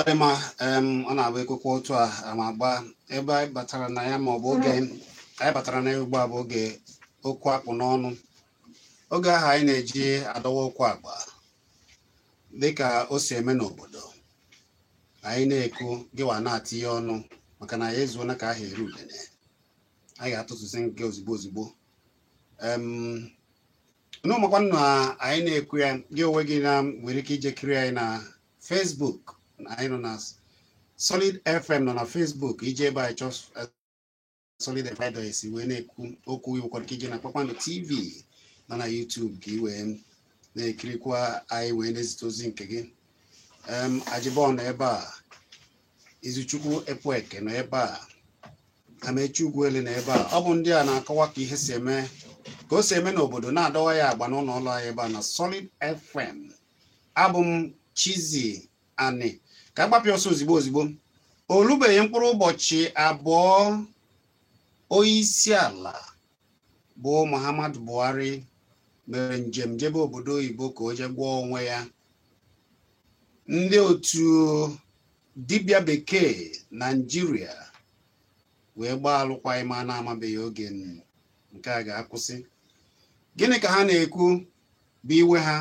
Dị mma. Ọ na-abụ ekwekwa otu a ama agba ebe anyị batara na ya, ma ọ bụ oge anyị batara na ya ugbu a bụ oge okwu akpụ n'ọnụ, oge ahụ anyị na-eji adọwa okwu agba dịka o si eme n'obodo anyị. Na-ekwu gịwa na-atinye ọnụ, maka na ya ezuona ka aha eru udene. Anyị ga-atụtụzi gị ozugbo ozugbo. N'ụmụkwa na anyị na-ekwu ya, gị onwe gị na nwere ike ije kiri anyị na Facebook. Anyị nọ na Solid FM, nọ na Facebook. Ije ebe anyị chọọ Solid FM esi wee na-ekwu okwu. Nwekwara ike ije na Kpakpando TV nọ na YouTube ka ị wee na-ekirikwa anyị wee na-ezite ozi nke gị. Ajibọ nọ ebe a, Izuchukwu Ekweke nọ ebe a, Amechi Ugwuele nọ ebe a. Ọ bụ ndị a na-akọwa ka ihe si eme, ka o si eme n'obodo, na-adọwa ya agba n'ụlọ ọrụ anyị ebe a na Solid FM. Abụ m Chizzy Ani. Ka agbapịa ọsọ ozigbo ozigbo. Olubeghị mkpụrụ ụbọchị 2 onye isi ala bụ Muhammadu Buhari mere njem jebe obodo oyibo ka o jee gwọọ onwe ya, ndị otu dibịa bekee Naijiria wee gbaa alụkwaghịm a na-amabeghị oge nke a ga-akwụsị. Gịnị ka ha na-ekwu bụ iwe ha?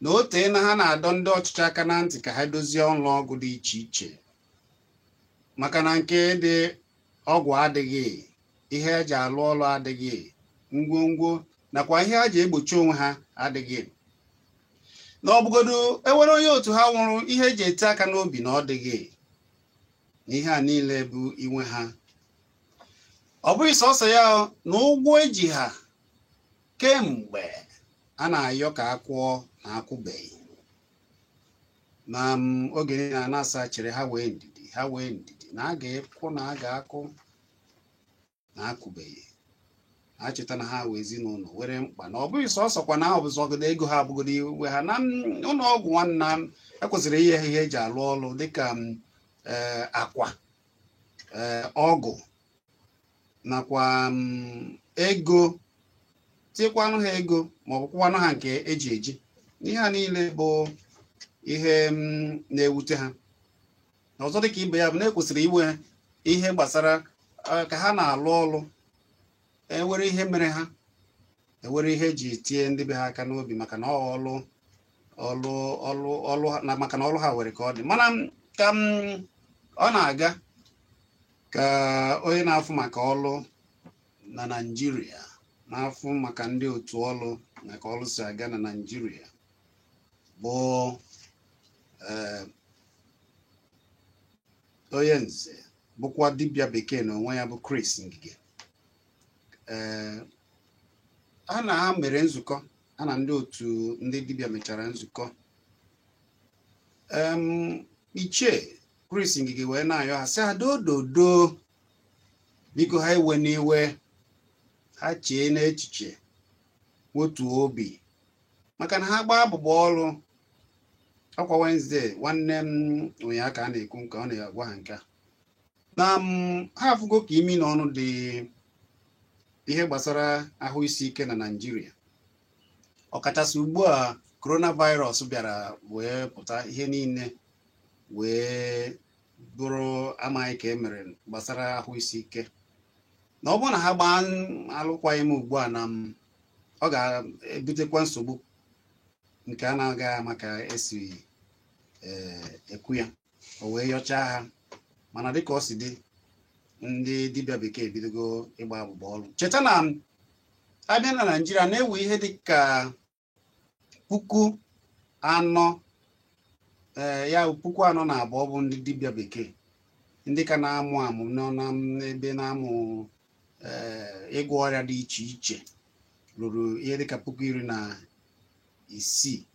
Na o tee na ha na-adọ ndị ọchịchị aka na ntị ka ha dozie ụlọ ọgwụ dị iche iche, maka na nke dị ọgwụ adịghị, ihe eji alụ ọrụ adịghị, ngwongwo nakwa ihe ha ji egbochi onwe ha adịghị, na ọbụgodo ewere onye otu ha nwụrụ, ihe eji ete aka n'obi na ọ dịghị. Na ihe a niile bụ inwe ha. Ọ bụghị sọsọ ya, na ụgwọ eji ha kemgbe a na-ayọ ka akwụọ na akwụbeghị. Na oge niile a na-asa chere ha wee ndidi, ha wee ndidi na a ga-ekwu na a ga-akụ na akwụbeghị. Ha cheta na ha wee ezinụlọ were mkpa, na ọ bụghị sọsọ kwa na ọ bụ zọgodo ego ha abụgodo iwe ha. Na ụlọ ọgwụ nwanna ekwesịrị inye ha ihe eji alụ ọrụ dịka akwa, ọgwụ nakwa ego, tinyekwanụ ha ego maọbụ kwụkwanụ ha nke eji eji. Ihe a niile bụ ihe na-ewute ha. Ọzọ dịka ibe ya bụ na ekwesịrị iwe ihe gbasara ka ha na-alụ ọrụ, ewere ihe mere ha, ewere ihe eji tie ndị be ha aka n'obi, maka na ọlụ ọlụ ọlụ ọlụ na maka na ọlụ ha were ka ọ dị. Mana ka m ọ na-aga ka onye na-afụ maka ọlụ na Naịjirịa, na-afụ maka ndị otu ọlụ na ka ọlụ si aga na Naịjirịa, bụ onye nze bụkwa dibịa bekee na onwe ya, bụ Chris Ngige, ha na ha mere nzukọ, ha na ndị otu ndị dibịa mechara nzukọ. Ichie Chris Ngige wee na-ayọ ha sị ha dododo, biko, ha ewe n'iwe, ha chee n'echiche, wetuo obi, maka na ha gbaa abụbọ ọrụ ọkwa Wednesday nwanne m ụnyaahụ ka a na-ekwu nke ọ na-agwa ha nke a na ha afụgo ka imi na ọnụ dị ihe gbasara ahụ isi ike na Naịjirịa, ọkachasị ugbu a coronavirus bịara wee pụta ihe niile wee bụrụ amaghị ka e mere gbasara ahụ isi ike, na ọ bụrụ na ha gbaa alụkwaghịm ugbu a na ọ ga-ebutekwa nsogbu nke a na-agaghị ama ka esi ekwu ya. O wee yọchaa ha. Mana dịka ọ si dị, ndị dibịa bekee ebidogo ịgba abụba ọrụ. Cheta na abịa na Naịjirịa na-ewe ihe dịka 4,000, ee, ya bụ 42,000 bụ ndị dibịa bekee, ndị ka na-amụ amụ nọ na ebe na-amụ ịgwọ ọrịa dị iche iche, ruru ihe dịka 16,000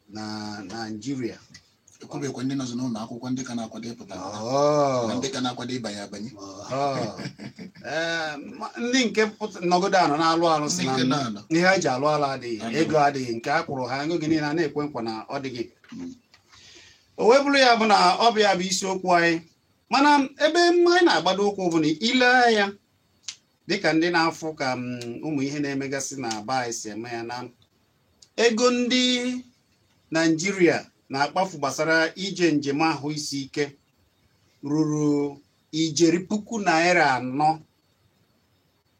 na Naịjirịa. Ekwubekwa ndị nọzi n'ụlọ akwụkwọ, ndị ka na-akwado ịpụta na ndị ka na-akwado ịbanye abanye. Ee, ndị nke nọgodo anọ na-alụ alụ si na Ndị nke na-anọ. ihe eji alụ alụ adịghị, Adịghị. ego adịghị nke a kwụrụ ha oge niile a na-ekwe nkwa na ọ dịghị. O wee bụrụ ya bụ na ọ bụ ya bụ isiokwu anyị. Mana ebe anyị na-agbado ụkwụ bụ na ile anya dịka ndị na-afụ ka ụmụ ihe na-emegasị na be anyị si eme ya na ego ndị Naijiria. na-akpafu gbasara ije njem ahụ isi ike ruru ijeri ₦4,000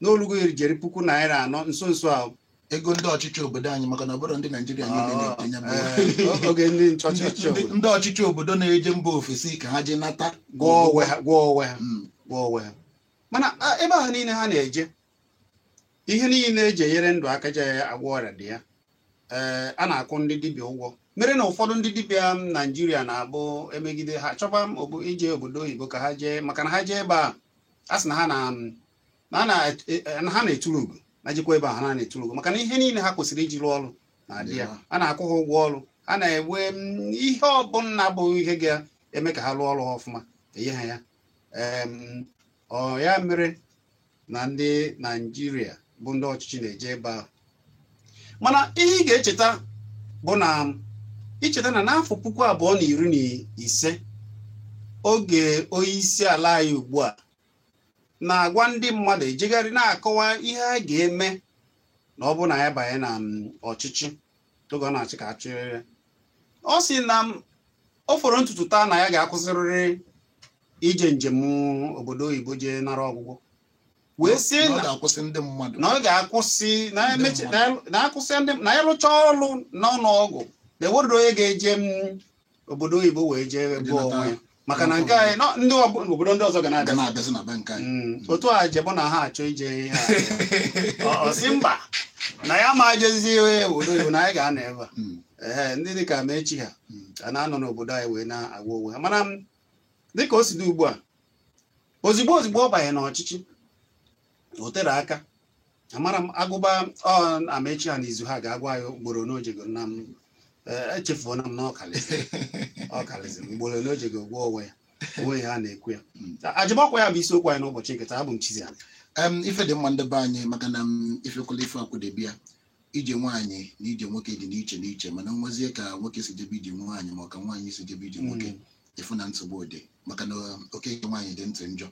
n'olugo ijeri ₦4,000 nso nso a. Ego ndị ọchịchị obodo anyị, maka na ọ bụrụ ndị Naijiria niile na-etinye bụ Oge ndị nchọchị obodo. Ndị ọchịchị obodo na-eje mba ofesi ka ha jee nata gwọọ onwe ha, gwọọ onwe ha, Mm. gwọọ onwe ha. Mana ebe ahụ niile ha na-eje, ihe niile eji enyere ndụ aka ji agwọ ọrịa dị ya. Ee, a na-akwụ ndị dibịa ụgwọ, mere na ụfọdụ ndị dibịa Naijiria na-abụ emegide ha chọba ije obodo oyibo ka ha jee, maka na ha jee ebe a, a sị na ha na na na ha na-eturu ugo na jikwa ebe a ha na-eturu ugo, maka na ihe niile ha kwesịrị iji rụọ ọrụ na-adị ya. A na-akwụ ha ụgwọ ọrụ, a na-enwe ihe ọbụla bụ ihe ga-eme ka ha rụọ ọrụ ha ọfụma, enye ha ya. Ọ ya mere na ndị Naijiria bụ ndị ọchịchị na-eje ebe ahụ. Mana ihe ị ga-echeta bụ na icheta na n'afọ 2015, oge onye isi ala anyị ugbu a na-agwa ndị mmadụ ejegharị na-akọwa ihe a ga-eme na ọ bụ na ya banye na ọchịchị, oge ọ na-achị ka achịrị ya, ọ sị na o fọrọ ntutu taa na ya ga-akwụsịrịrị ije njem obodo oyibo jee nara ọgwụgwọ, wee sị na ọ na ga-akwụsị ndị mmadụ, na ọ ga-akwụsị na Ndị emechi na akwụsị ndị na ya rụchaa ọrụ n'ụlọ ọgwụ, na enwerụrụ onye ga-eje m obodo oyibo wee jee Jee gụọ nata onwe ya, maka na nke anyị ndị obodo ndị ọzọ ga ga na-abịa na-abịazi na be nke anyị. Otu a jebụ na ha achọ ije ihe a. Ọ sị mba, na ya ma jezi obodo oyibo, na anyị ga-anọ ebe a. Ee, ndị dịka Amechi ha a na-anọ n'obodo anyị wee na-agwa onwe ha. Mana dịka o si dị ugbu a, ozigbo ozigbo ọ banye n'ọchịchị, o tere aka, amara m agụba ọ Amechi ha n'izu ha ga-agwa anyị ugboro n'ojego na m echefuona m na ọ kalịzịrị ugboro n'ojego gwuo onwe ya, onwe ya ha na-ekwu ya. Ajịbọkwa ya bụ isiokwu anyị n'ụbọchị nke taa. Abụ m Chiziana. Ife dị mma ndị be anyị, maka na m ifekwala ife akwụdebe ya. Ije nwaanyị na ije nwoke dị n'iche n'iche, mana nwezie ka nwoke si jebe ije nwaanyị, ma ọ ka nwaanyị si jebe ije nwoke, ịfụ na nsogbu dị, maka na oke nwaanyị dị ntị njọ.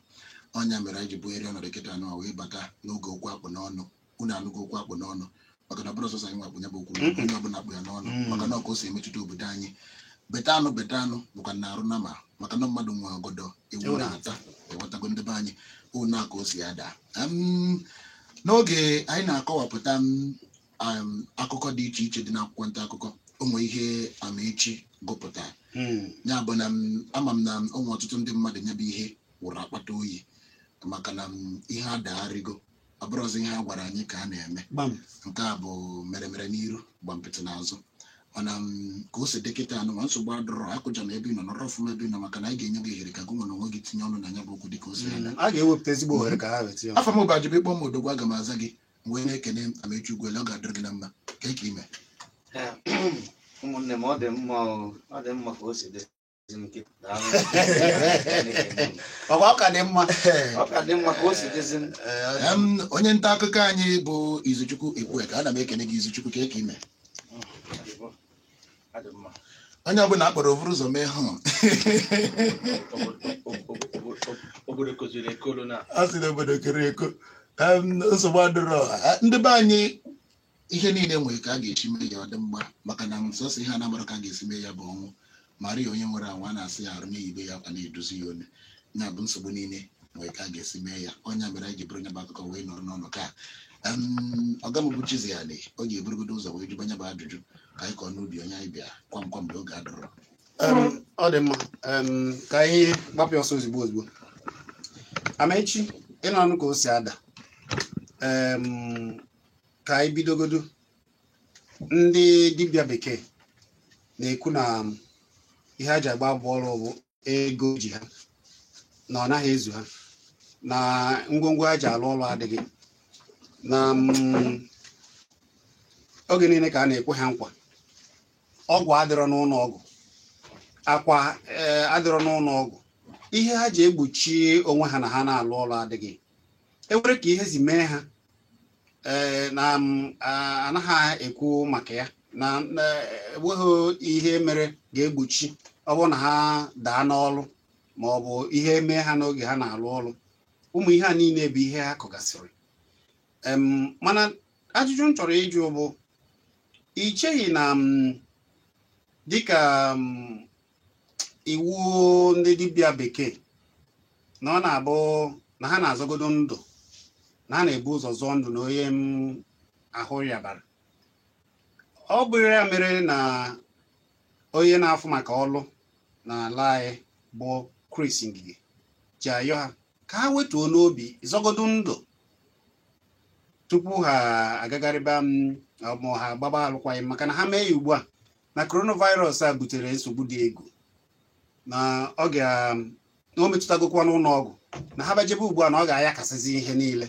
Ọnya mere anyị ji bugharị ọnọdụ kịta anụ a wee bata n'oge okwu akpụ n'ọnụ. Unu anụgo okwu akpụ n'ọnụ, maka na ọ bụrụ sọsọ anyị nwakpụ ya bụ okwu n'ọnụ, onye ọbụla akpụ ya n'ọnụ, maka na ọ ka o si emetụta obodo anyị. Beta anụ, beta anụ bụkwa na arụ nama, maka na mmadụ nwe ọgọdọ ewu Ewu na-ata. Ịghọtago ndị be anyị, unu a ka o si ada. N'oge anyị na-akọwapụta akụkọ dị iche iche dị n'akwụkwọ nta akụkọ, o nwee ihe Amechi gụpụta ya bụ na ama m na o nwee ọtụtụ ndị mmadụ nyebe ihe wụrụ akpata oyi, maka na ihe adagharịgo, ọ bụrụzi ihe a gwara anyị ka a na-eme. Gbam. Nke a bụ mere mere n'iru, gbampịtị n'azụ. Mana ka o si dị kịta anụ ma nsogbu adịrọ, akụja na ebe ị nọ nọrọ ọfụma ebe ị nọ, maka na anyị ga-enye gị ohere ka gị nwere onwe gị tinye ọnụ na ya bụ okwu dịka o si ada. A ga-ewepụta ezigbo ohere ka ha weta ya. Afọ m bụ Ajibe, ịkpọ m Odogwu, aga m aza gị. Mgbe na-ekene Amechi Ugwuele, ọ ga-adịrị gị na mma ka ị ime. Ụmụnne m, ọ dị mma o, ọ dị mma ka o si dị nke. Daalụ. Ọkwa ọ ka dị mma. Ọ ka dị mma ka o si dịzi m. Onye nta akụkọ anyị bụ Izuchukwu Ekwueka, ana m ekene gị Izuchukwu ka ị ime. Ọ dị mma. Onye ọbụla akpọrọ ovuru ụzọ mee hụ. Obodo koziri ekolo na A sị na obodo kere eko. Nsogbu adịrọ. Ndị be anyị, ihe niile nwere ka a ga-esi mee ya ọ dị mma, maka na sọsọ ihe a na-amara ka a ga-esi mee ya bụ ọnwụ Maria onye nwere anwa a na-asị ya arụ n'iyibe ya akwa na-eduzi ya onye ya bụ nsogbu niile nwere ka a ga-esi mee ya. Onye mere anyị ji bụrụ onye bụ akụkọ wee nọrọ n'ọnụ ka ọga m bụ Chiziani, ọ ga-eburugodo ụzọ wee jụba nya bụ ajụjụ ka anyị kọọ n'ubi onye anyị bịa kwam kwam mgbe oge adọrọ. Ọ dị mma. Ka anyị gbapụ ọsọ ozugbo ozugbo. Amechi, ịnọ ọnụ ka o si ada. Ka anyị bidogodo. Ndị dibịa bekee na-ekwu na ihe ha ji agba bụ ọrụ bụ ego ji ha, na ọ naghị ezu ha, na ngwongwo ha ji alụ ọrụ adịghị, na oge niile ka a na-ekwe ha nkwa ọgwụ adịrọ n'ụlọ ọgwụ, akwa adịrọ n'ụlọ ọgwụ, ihe ha ji egbochi onwe ha na ha na-alụ ọrụ adịghị. Ewere ka ihe si mee ha, na anaghị ekwu maka ya, na enweghị ihe mere ga-egbochi ọ bụrụ na ha daa n'ọrụ ma ọ bụ ihe mee ha n'oge ha na-alụ ọrụ. Ụmụ ihe a niile bụ ihe ha kọgasịrị. Mana ajụjụ m chọrọ ịjụ bụ, ị cheghị na Dịka iwu ndị dibịa bekee na ọ na-abụ na ha na-azọgodo ndụ, na ha na-ebu ụzọ zọọ ndụ na onye m ahụ yabara. Ọ bụrụ ya mere na onye na-afụ maka ọlụ n'ala anyị bụ Chris Ngige ji ayọ ha ka ha wetuo n'obi zọgodo ndụ tupu ha agagharịba ma ha gbaba alụkwaghịm, maka na ha mee ya ugbu a na coronavirus a butere nsogbu dị egwu na ọ ga na o metụtagokwa n'ụlọ ọgwụ, na ha bajebe ugbu a na ọ ga-ayakasịzi ihe niile.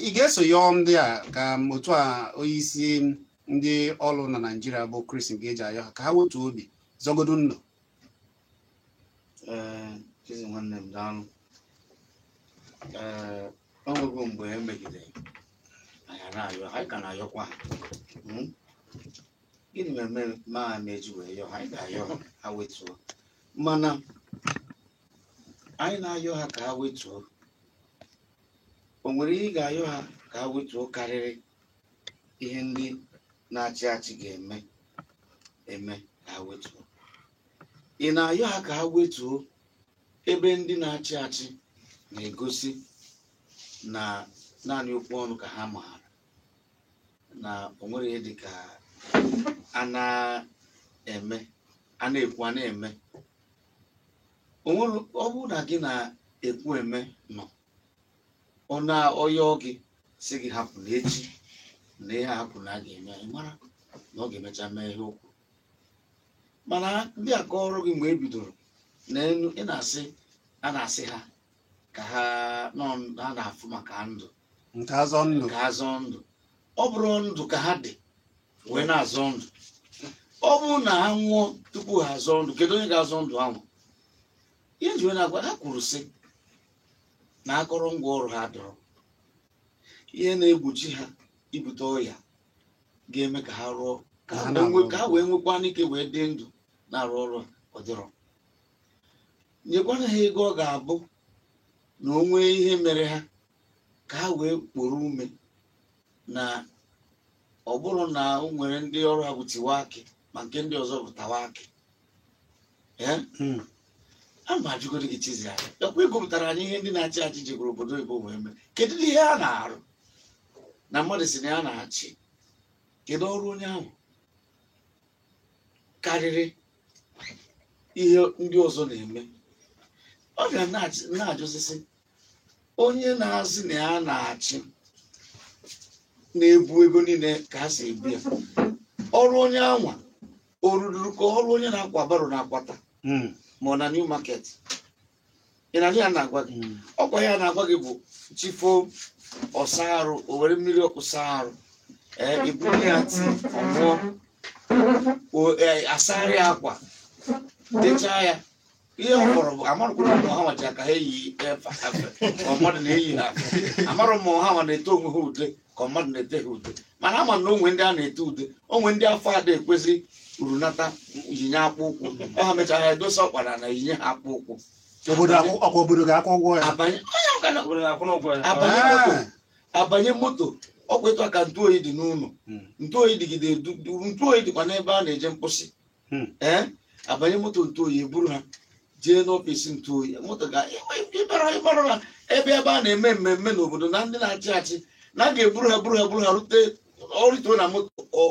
Ị ga-eso yọọ ndị a ka otu a onye isi ndị ọrụ na Naịjirịa bụ Chris Ngige ji ayọ ha ka ha wetuo obi zọgodo ndụ? Ee, Chizi nwanne m, daalụ. Ee, o nwego mgbe e megidere anyị na-ayọ, anyị ka na-ayọkwa ha. Gịnị mere ma meji wee yọọ ha? Anyị ga-ayọ ha, ha wetuo, mana anyị na-ayọ ha ka ha wetuo. O nwere ihe ị ga-ayọ ha ka ha wetuo karịrị ihe ndị na-achị achị ga-eme eme ka ha wetuo? Ị na-ayọ ha ka ha wetuo ebe ndị na-achị achị na-egosi na naanị okwu ọnụ ka ha maara, na o nwere ihe dị ka a na-eme, a na-ekwu, a na-eme. O nwere, ọ bụrụ na gị na-ekwu eme nọ, ọ na-ọyọ gị sị gị hapụ na echi na ihe hapụ na a ga-eme, ị mara na ọ ga-emecha mee ihe okwu. Mana ndị a kọọrọ gị mgbe e bidoro na enu, ị na-asị a na-asị ha ka ha nọ, ha na-afụ maka ndụ nke azọ ndụ, ka ha zọọ ndụ. Ọ bụrụ ndụ ka ha dị wee na-azọ ndụ, ọ bụrụ na ha nwụọ tupu ha azọọ ndụ, kedu onye ga-azọ ndụ ahụ? Ihe ji wee na-agwa ha kwuru sị na akọrọngwa ọrụ ha dọrọ ihe na-egbochi ha ibute ọya ga-eme ka ha rụọ, ka ha wee nwekwa n'ike wee dị ndụ na-arụ ọrụ ọ dịrọ. Nyekwana ha ego ọ ga-abụ na o nwee ihe mere ha ka ha wee kporo ume, na ọ bụrụ na o nwere ndị ọrụ ha bụ tiwa akị ma nke ndị ọzọ bụ tawa akị. A ma ajụgoro gị Chizi anyị, ọkwa ịgụpụtara anyị ihe ndị na-achị achị jekwara obodo oyibo wee mee, kedu ihe a na-arụ na mmadụ si na ya na-achị? Kedu ọrụ onye ahụ karịrị ihe ndị ọzọ na-eme? Ọ bịa na-ajụsịsị onye na-asị na ya na-achị na-ebu ego niile ka ha si ebu ya, ọrụ onye anwa o ruru ka ọrụ onye na-akwa baro na-akwata ma ọ na New Market? Ị na ya na-agwa gị ọkwa ya na-agwa gị bụ chifo ọsa arụ, o were mmiri ọkụ saa arụ, ebunye ya tii ọ ṅụọ, asarị akwa dechaa ya. Ihe ọ kpọrọ bụ amarụkwara ma ha nwaji aka ha eyi efe ka mmadụ na-eyi ha, amarụ ma ha nwa na-ete onwe ha ude ka mmadụ na-ete ha ude, mana ama na onwe ndị a na-ete ude, onwe ndị afọ ada ekwesị urunata yinye akpụ ụkwụ, ọ ha mechara ha edosa ọkpara na yinye ha akpụ ụkwụ. Ọkwa obodo ga-akwụ ụgwọ ya. Abanye moto ọkwa etu aka ntụoyi dị n'ụlọ, ntụoyi dịgide, ntụoyi dịkwa n'ebe a na-eje mkpụsị. Ee, abanye moto ntụoyi eburu ha jee n'ọfịs ntụoyi moto ga ịbara na ebe ebe a na-eme mmemme n'obodo na ndị na-achị achị na a ga-eburu ha buru ha buru ha rute ọrịtuo na moto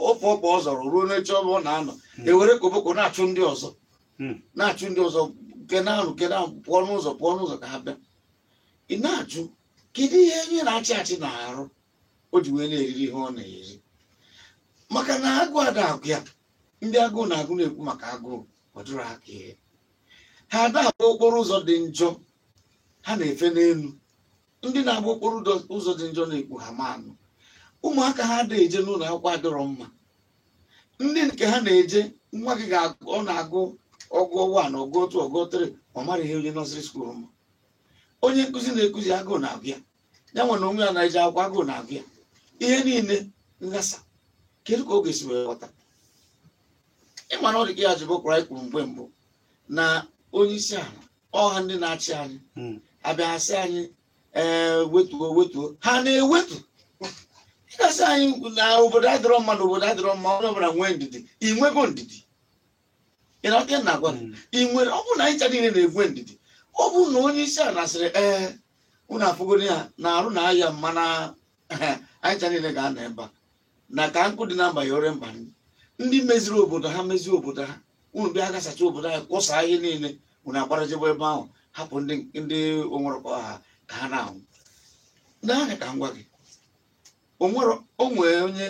ofe ọkpa ọ zọrọ ruo n'eche ọbụ ọ na-anọ, ewere koboko na-achụ ndị ọzọ, na-achụ ndị ọzọ kenanụ kenanụ pụọ n'ụzọ pụọ n'ụzọ ka ha bịa. Ị na-ajụ kedu ihe onye na-achị achị na-arụ o ji wee na-eriri ihe ọ na-eri? Maka na agụụ ada agụ ya, ndị agụụ na-agụ na-ekwu maka agụụ, ọ dịrọ aka ihe ha ada agba okporo ụzọ dị njọ, ha na-efe n'elu. Ndị na-agba okporo ụzọ dị njọ na-ekwu ha manụ ụmụaka ha ada eje n'ụlọ akwụkwọ adịrọ mma, ndị nke ha na-eje nwa gị ọ na-agụ ọgụ 1 ọgụ 2 ọgụ 3 ọ mara ihe onye nọsịrị skuul mma, onye nkụzi na-ekuzi agụụ na-abịa ya nwere onwe ya na-eje akwụkwọ agụụ na-abịa, ihe niile nghasa. Kedu ka ọ ga-esi wee ghọta? Ịma na ọ dị ka ya jibụkwara anyị kwuru mgbe mbụ na onye isi ala ọha ndị na-achị anyị abịa asị anyị ee wetuo wetuo, ha na-ewetu. Ị ga-asị anyị na obodo adịrọ mma, na obodo adịrọ mma, onye ọbụla nwee ndidi. Ị nwego ndidi? Ị na-ọka na-agwa gị, ị nwere? Ọ bụrụ na anyị ncha niile na-egwe ndidi, ọ bụrụ na onye isi ala sịrị, ee, unu afụgoro ya na arụ na aya mma, na anyị ncha niile ga-anọ ebe a na ka nkụ dị na mba ya ore mba, ndị meziri obodo ha mezie obodo ha, unu bịa gasacha obodo anyị, kwụsaa ihe niile, unu agbarajebe ebe ahụ, hapụ ndị onwerọkọ ha ka ha na-anwụ n'anya. Ka m gwa gị, o nwee onye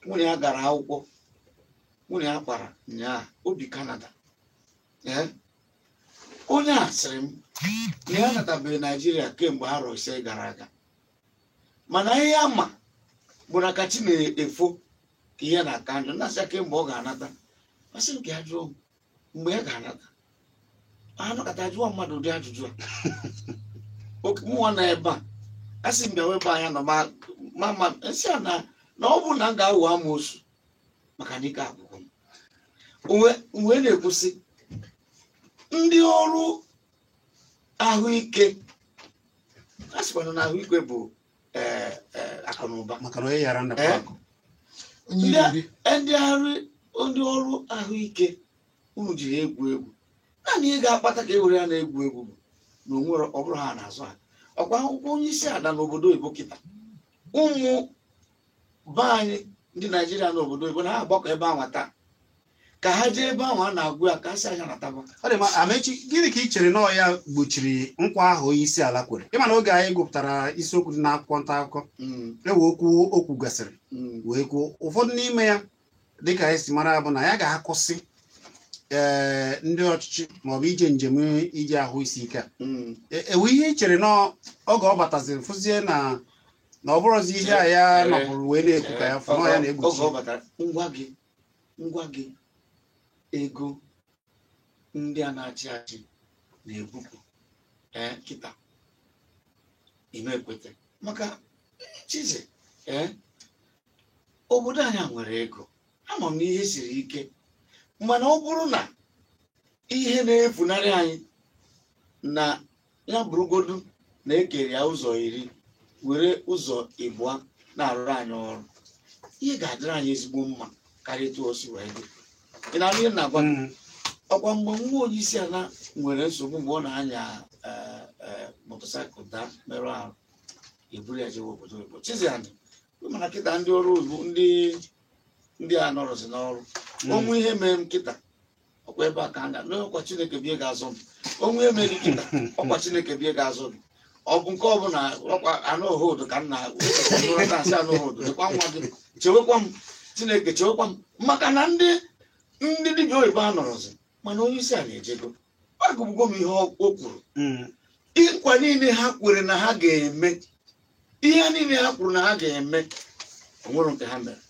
nwunye ya gara akwụkwọ, nwunye ya kpara nyaa obi Kanada. Ee, onye a sịrị m na ya natabeghị Naijiria kemgbe arọ 5 gara aga, mana ihe ya ma bụ na ka chi na-efo ka ihe na-aka njọ. Na-asị ya kemgbe ọ ga-anata, masị m ka ya jụọ m mgbe ya ga-anata. Anọkọta jụọ mmadụ ụdị ajụjụ a. Mụnwa na ebe a, a sị m bịa ebe anya nọ ma nsị a na ọ bụrụ na m ga-awụ amoosu maka na ike agwụgwọ m wee na-ekwusị ndị ọrụ ahụike a sịkwana na ahụike bụ akụnụba. Maka na onye yara ndapụ akụ. Ndị ọrụ ahụike unu jiri egwu egwu, naanị ihe ga-akpata ka e were ya na-egwu egwu bụ na onwere ọ bụrụ ha na-azụ ha. Ọkwa akwụkwọ onye isi ala n'obodo oyibo kịta, ụmụ be anyị ndị Naijiria n'obodo oyibo na ha agbakọ ebe ahụ taa ka ha jee ebe ahụ a na-agụ ya ka a sị anya nataba. Ọ dị mma. Amechi, gịnị ka ị chere na ọ ya gbochiri nkwa ahụ onye isi ala kwere? Ịma na oge anyị gụpụtara isiokwu dị n'akwụkwọ nta akụkọ, ewe okwu okwu gasịrị wee kwuo ụfọdụ n'ime ya, dịka anyị si mara, bụ na ya ga-akwụsị ee ndị ọchịchị maọbụ ije njem ije ahụ isi ike a. Ewe ihe ị chere na oge ọ bataziri fụzie na ọ bụrụzi ihe a ya nọpụrụ wee na-ekwu ka ya fụ na ya na-egbochi? Oge ọ batara, ngwa gị ego ndị a na-achị achị na-ebupụ kịta ime ekwete maka Chize. Obodo anyị nwere ego, ama m na ihe siri ike, mana ọ bụrụ na ihe na-efunarị anyị na ya bụrụgodu na ekere ya ụzọ 10 were ụzọ 2 na-arụrụ anyị ọrụ, ihe ga-adịrị anyị ezigbo mma karịa etu o si wee dị. Ị na-anụ ihe na-agwa? Ọkwa mgbe nwa onye isi ala nwere nsogbu, mgbe ọ na-anya motosaịkụl daa merụ ahụ, eburu ya jewe obodo oyibo. Chiziani, mana kịta ndị ọrụ oyibo ndị a nọrọzi n'ọrụ, onwe ihe mee m kịta, ọkwa ebe a ka anya n'ọkwa Chineke bie ga-azụ m. Onwe ihe mee gị kịta, ọkwa Chineke bie ga-azụ gị. Ọ bụ nke ọbụla ọkwa anụhodo ka m na-asị anụhodo dịkwa nwa gị, chewekwa m Chineke, chewekwa m, maka na ndị dibịa oyibo a nọrọzi. Mana onye isi ala ejego, agụgbugo m ihe o kwuru. Nkwa niile ha kwere na ha ga-eme, ihe niile ha kwuru na ha ga-eme, o nwere nke ha mere.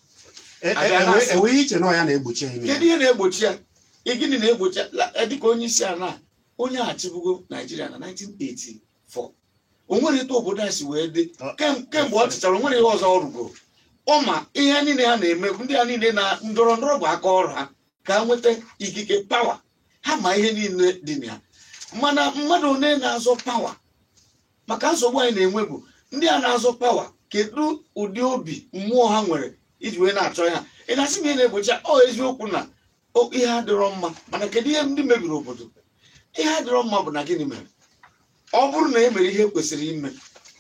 Enweghị iche na ọ ya na-egbochi ya. Kedu ihe na-egbochi ya? Gịnị na-egbochi ya? Dịka onye isi ala, onye achịbugo Naijiria na 1984, o nwere etu obodo a si wee dị kemgbe ọ chịchara, o nwere ihe ọzọ ọ rụgoro. Ọ ma ihe niile ha na-eme, ndị ha niile na ndọrọ ndọrọ bụ aka ọrụ ha ka ha nweta ikike pawa ha, ma ihe niile dị na ya. Mana mmadụ one na-azọ pawa, maka nsogbu anyị na-enwe bụ ndị a na-azọ pawa, kedu ụdị obi mmụọ ha nwere iji wee na-achọ ya? Ị na-asị m ihe na-egbochi ya? Ọ eziokwu na ihe adịrọ mma, mana kedu ihe ndị mebiri obodo? Ihe adịrọ mma bụ na gịnị mere? Ọ bụrụ na e mere ihe kwesịrị ime,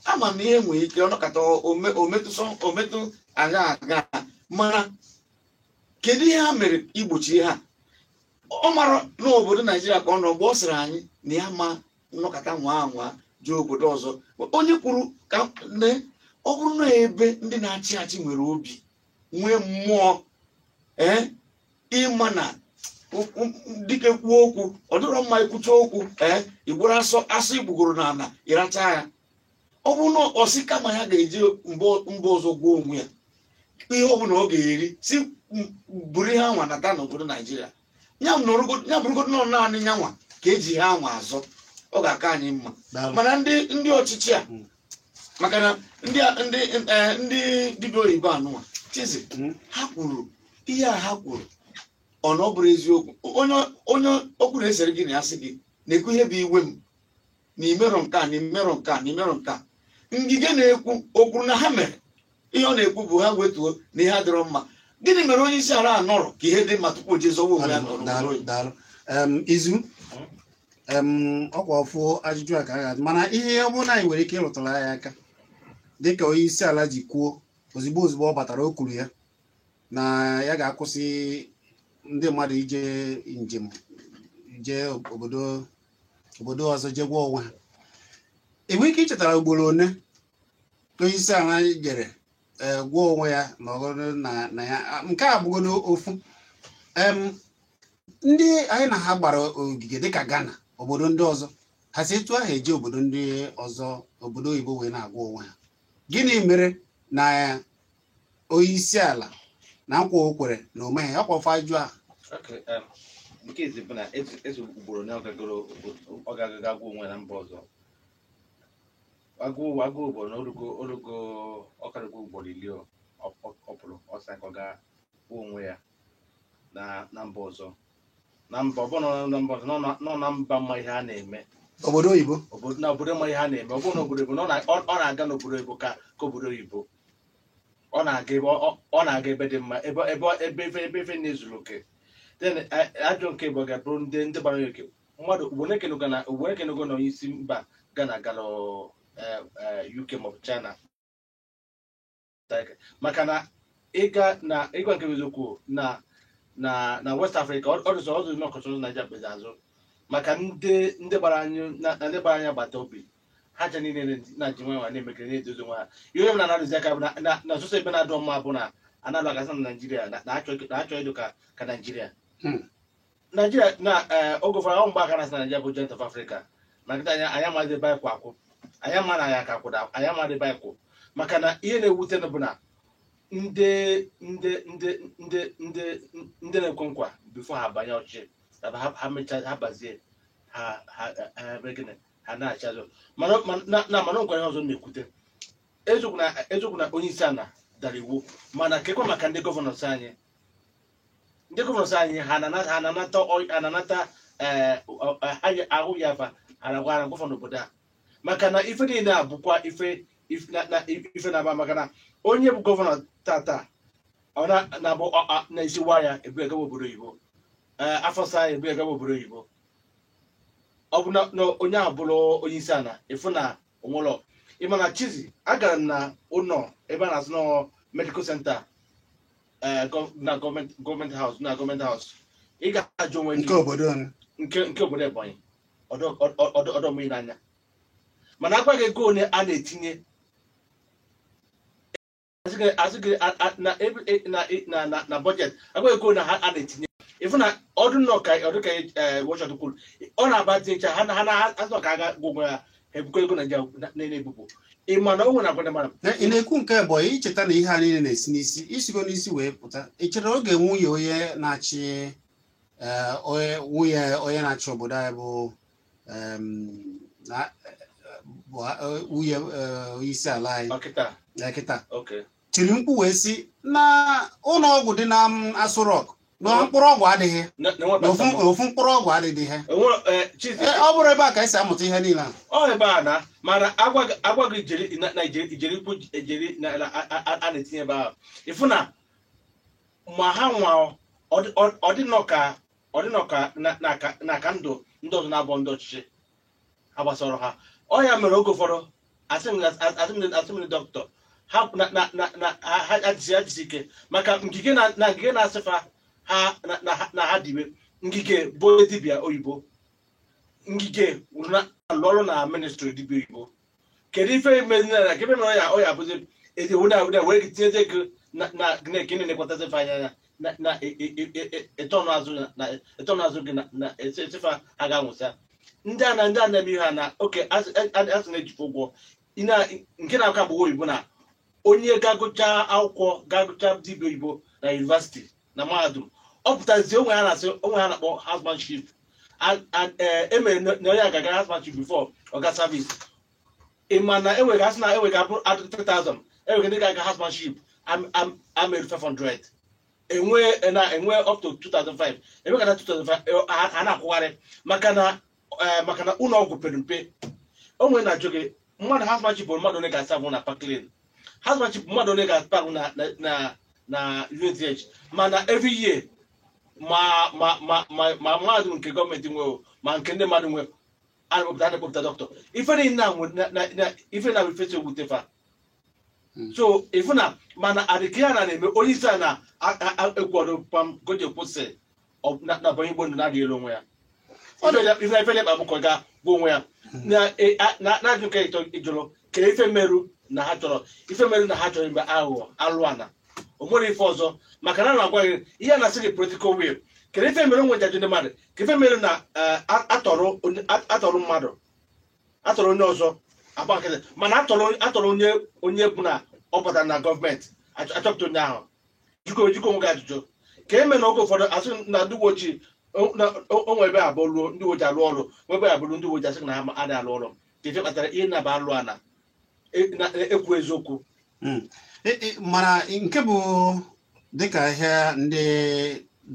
ama m na ihe nwere ike ọnọkọta ometụ aga aga, mana kedu ihe ha mere igbochi ihe a? Ọ mara n'obodo Naijiria ka ọ nọ mgbe ọ sịrị anyị na ya ma nnọkọta nwa anwa jee obodo ọzọ. Onye kwuru ka ọ bụrụ na ebe ndị na-achị achị nwere obi, nwee mmụọ ịma na dike kwuo okwu, ọ dịrọ mma ikwucha okwu igburu asụ igbugoro n'ala ịracha ya. Ọ bụrụ na ọsị kama ya ga-eje mba ọzọ gwuo onwe ya ihe ọ bụla ọ ga-eri, si buru ihe anwa nata n'obodo Naijiria, ya bụrụgodo nọ naanị nyanwa ka eji ihe anwa azọ, ọ ga-aka anyị mma. Mana ndị ọchịchị a, maka na ndị dibịa oyibo anụnwa Chizi, ha kwuru ihe a ha kwuru, ọ na ọ bụrụ eziokwu? Onye okwu na-esere gị na ya sị gị na-ekwu ihe bụ iwe m na imerọ nke a, na imerọ nke a, na imerọ nke a. Ngige na-ekwu o kwuru na ha mere Ihe ọ na-ekwu bụ ha wetuo na ihe adịrọ mma. Gịnị mere onye isi ala anọrọ ka ihe dị mma tupu o jee zọwa onwe ya n'obodo Daalụ, oyibo? daalụ. Izu ọkwa ọfụ ajụjụ a ka a ga-ajụ, mana ihe ọ bụrụ na anyị nwere ike ịrụtara ya aka, dịka onye isi ala ji kwuo ozugbo ozugbo ọ batara, o kwuru ya na ya ga-akwụsị ndị mmadụ ije njem jee obodo obodo ọzọ jee gwọọ onwe ha. Enwere ike ichetara ugboro one onye isi ala jere gwọọ onwe ya na ọgọdụ na ya nke a bụgodo ofu. Ndị anyị na ha gbara ogige dịka Ghana, obodo ndị ọzọ, ha si etu ahụ eje obodo ndị ọzọ, obodo oyibo, wee na-agwọ onwe ha. Gịnị mere na onye isi ala na nkwa o kwere na o meghe ọkwa ofe ajụ a? Okay, nke izi bụ na ezi ugboro na ọ gagoro agwọ onwe na mba ọzọ, agụụ agụụ ugboro na orugo ọkarịgo ugboro 10 ọ pụrụ ọsọ ka ọ gaa gwuo onwe ya na mba ọzọ, na mba ọ bụrụ na mba ọzọ nọ na mba mma ihe a na-eme. Obodo oyibo. Obodo na obodo ma ihe a na-eme. Ọ bụrụ na obodo oyibo na ọ na-aga n'obodo oyibo ka obodo oyibo ọ na-aga ebe ọ na-aga ebe dị mma, ebe ebe ebe ebe ebe ebe na-ezuru oke. Then ajọ nke bụ ga-abụrụ ndị gbara ya oke mmadụ ugboro ekenugo na ugboro ekenugo na onye isi mba Ghana gara UK maọbụ China, maka na ịga na ịgwa nke bụ eziokwu na West Africa, ọ dịzọ ọzọ n'ọkọchị ọzọ Naịjirịa kpezi azụ maka ndị gbara anyị na ndị gbara anyị agbata obi ha cha niile na-ji nwa nwa na-emekere na-edozi onwe ha. Ihe m na-anarụzi aka bụ na ọsụsọ ebe na-adọ mma bụ na analụ akasị na Naijiria na-achọ ịdụ ka Naijiria. Naijiria na oge ụfọdụ ọ mgbe aka na-asị na Naijiria bụ giant of Africa, ma nkịta anyị anyị amaghị ebe anyị kwụ akwụ, anyị ama na anyị aka kwụda, anyị amaghị ebe anyị kwụ, maka na ihe na-ewute bụ na ndị ndị ndị ndị ndị ndị na-ekwe nkwa before ha banye ọchịchị, ha mechaa ha bazie ha ha ha ebe gịnị ha na-achị azụ. Mana na mana nkwa ihe ọzọ m na-ekwute, eziokwu na onye isi ala dara iwu, mana kekwa maka ndị governors anyị, ndị governors anyị ha na-anata ahụ ya afa ha na-agwa ha na governor obodo a, maka na ife niile a bụkwa ife na ife na-aba, maka na onye bụ governor tata ọ na-abụ na-esi wa ya ebu gaba obodo oyibo, afọ saa ebu gaba obodo oyibo. Ọ bụ na onye ahụ bụrụ onye isi ala ịfụ na onwere ịma na Chizi agara m na ụlọ ebe a na-asụ nọ medical center na government house, na government house ị ga-ajụ onwe gị. Nke obodo onye? Nke obodo Ebonyi, ọdọ mmiri n'anya, mana agwa gị ego one a na-etinye, asị gị na budget, agwa gị ego one ha a na-etinye, ịfụ na ọdụ nnọọ ka ọdụ ka wọchọt kwuru ọ na-aba tinyecha ha na ha asị ka aga gwụ onwe ha, ha ebukọ ego Naijiria na-ebupụ. Ị ma na o nwere agwa ndị mara. Ị na-ekwu nke Ebonyi, icheta na ihe a niile na-esi n'isi isigo n'isi wee pụta. Ị chere oge nwunye onye na-achị onye nwunye onye na-achị obodo anyị bụ bụ nwunye onye isi ala anyị? Ọkịta? Kịta. Okay. Tiri mkpu wee sị na ụlọ ọgwụ dị na Aso Rock na mkpụrụ ọgwụ adịghị na na ofu mkpụrụ ọgwụ adịghị ha. Enwere Chizi. Ọ bụrụ ebe a ka esi amụta ihe niile a. Ọ ebe a na mana agwa gị ijeri na ijeri ikwu ijeri na a na-etinye ebe ahụ, ịfụ na ma ha nwa ọ dị nnọọ ka na ka ndụ ndị ọzọ na-abụ ndị ọchịchị ha gbasara ha. Ọ ya mere oge ụfọdụ asị m ndị dọkịta ha na ha jisi ike maka ngige na ngige na-asịfa ha na ha dibe ngige bụ onye dibịa oyibo, ngige na-alụ ọrụ na ministry dibịa oyibo. Kedu ife mere na kebe mere ya ọ ya abụzi ezi na na were gị tinyezie gị na na ka ị na-ekwatazi ife anya na ịtọnụ azụ na ịtọnụ azụ gị na esefa ha ga-anwụsa ndị a na-eme ihe ha na oke asị na-ejikwa ụgwọ nke na-aka bụ oyibo na onye ga-agụcha akwụkwọ ga-agụcha dibịa oyibo na yunivasiti na mahadum, ọ pụtazie onwe ha na-asị onwe ha na-akpọ husbandship. Emere na onye agaga husbandship before ọga service. Ị ma na enwere asị na enwere abụ 3000, enwere ndị ga-aga husbandship ameru 500, enwe na enwe up to 2005, enwe ka na 2005 ha na-akwụgharị maka na ụlọ ọgwụ pere mpe. O nwere na-ajụ gị mmadụ husbandship bụ mmadụ onye ga-asa bụ na Parklane. Housemanship mmadụ ole ga-akpa na na na UNTH, mana every year ma ma ma ma ma mmadụ nke gọọmenti nwe, ma nke ndị mmadụ nwe, a na-ekpopụta dọkịta ife niile na ife na ife ewutefa. So ifu na mana adịka ya na na-eme onye isi a na-ekwuọdụ pam goje kwụsị na banye igbo ndụ na-adịghị elu onwe ya. Ife ife na-ekpa bụ ka ọ ga gbuo onwe ya na-ajụ nke ịjụrụ kere ife merụ na ha chọrọ ife merụ na ha chọrọ ime aghụghọ alụ ana o nwere ife ọzọ, maka na na-agwa gị ihe a na-asị gị political will. Kere ife mere onwe jajụ ndị mmadụ, ka ife mere na atọrọ mmadụ, atọrọ onye ọzọ agba nkịtị, mana atọrọ onye bụ na ọ batara na gọọmenti achọpụta onye ahụ. Jikọ onwe gị ajụjụ ka eme na oge ụfọdụ asị na ndị uwe ojii onwe ebe abụọ ruo ndị uwe ojii alụ ọrụ, nwe ebe abụrụ ndị uwe ojii asị na ha adịghị alụ ọrụ. Ka ife kpatara ihe na-aba alụ ana ekwu eziokwu. Mana nke bụ dịka ihe ndị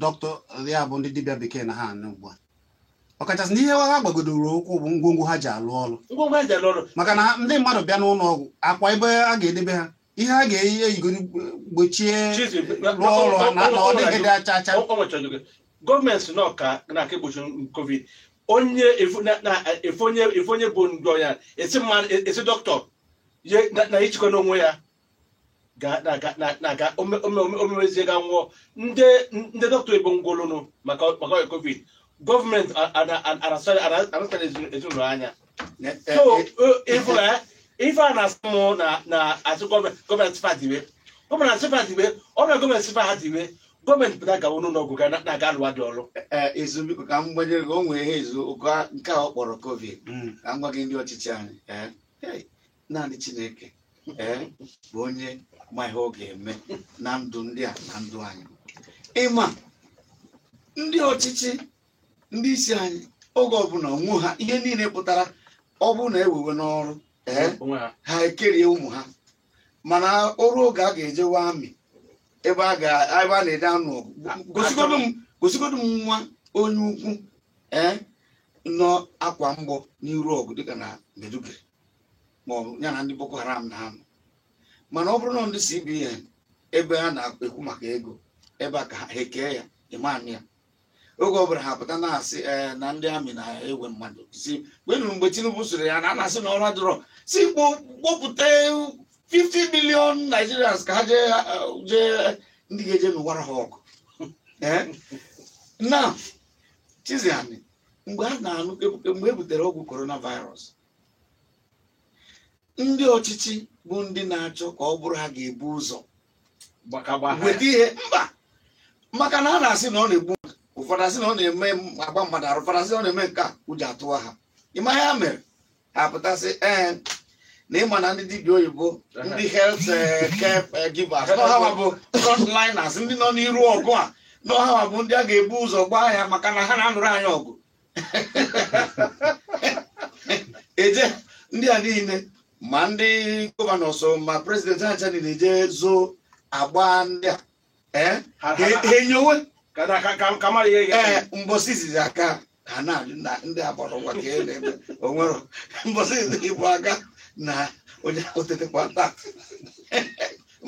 dọkịta ya bụ ndị dibịa bekee na ha anụ ugbu a, ọkachasị n'ihe ha gbagodoro ụkwụ bụ ngwongwo ha ji alụ ọrụ, ngwongwo ha ji alụ ọrụ, maka na ndị mmadụ bịa n'ụlọ ọgwụ akwa ebe a ga-edebe ha ihe a ga-eyi eyigoro gbochie rụọ ọrụ na ọ dịghị dị acha acha. Gọọmenti nọ ka na-aka egbochi covid, onye efe onye bụ ndụ ya esi dọkịta na ịchịkwa n'onwe ya na-aga omemezie ga nwụọ. Ndị dọkịta ebo ngwolụnụ maka ọrịa covid, gọọmenti anasara ezinụlọ anya. So ife a na-asị mụ na-asị gọọmenti fadiwe, gọọmenti asị fadiwe, ọrịa gọọmenti fa ha diwe, gọọmenti pụta gawa n'ụlọ ọgwụ na-aga alụwa dị ọrụ. Ezu biko ka m gbanyere gị, o nwee ihe ezu nke a ọ kpọrọ covid, ka m gwa gị ndị ọchịchị anyị, naanị Chineke bụ onye ma ihe ọ ga-eme na ndụ ndị a na ndụ anyị. Ịma ndị ọchịchị ndị isi anyị oge ọbụla onwe ha ihe niile pụtara ọ bụrụ na ewewe n'ọrụ ha ekerie ụmụ ha, mana ọrụ oge a ga-ejewe amị ebe a na-ede anụ ọgụ, gosigodu m nwa onye ukwu nọ akwa mgbọ n'iru ọgụ dịka na Maiduguri ma ọ bụ ya na ndị Boko Haram na-anọ. Mana ọ bụrụ na ndị CBN ebe ha na-ekwu maka ego ebe a ka ha ekee ya ịmanụ ya, oge ọ bụla ha pụta na-asị na ndị amị na-ewe mmadụ si kwenụ mgbe Tinubu sịrị ya na a na-asị na ọrụ adịrọ, si kpọpụta 50 million Nigerians ka ha jee ndị ga-eje n'ụwara ha ọgụ. Na Chiziani, mgbe a na-anụ mgbe e butere ọgwụ coronavirus, ndị ọchịchị bụ ndị na-achọ ka ọ bụrụ ha ga-ebu ụzọ weta ihe mba, maka na a na-asị na ọ na-egbu ụfọdụ, asị na ọ na-eme agba mmadụ arụ, ụfọdụ asị na ọ na-eme nke a, ụjọ atụwa ha. Ịma ya mere ha pụtasị na ịma na ndị dibịa oyibo, ndị health care givers n'ọhawa bụ frontliners, ndị nọ n'iru ọgụ a n'ọhawa bụ ndị a ga-ebu ụzọ gbaa ya maka na ha na-anụrụ anyị ọgụ. Eje ndị a niile ma ndị gọvanọ so ma prezidenti ha ncha niile eje zoo agba ndị a ha enyowe mbọsị izizi aka ha na-ajụ ndị agbara ụwa ka e na-eme onwero mbọsị izizi bụ aka na onye otetekwa taa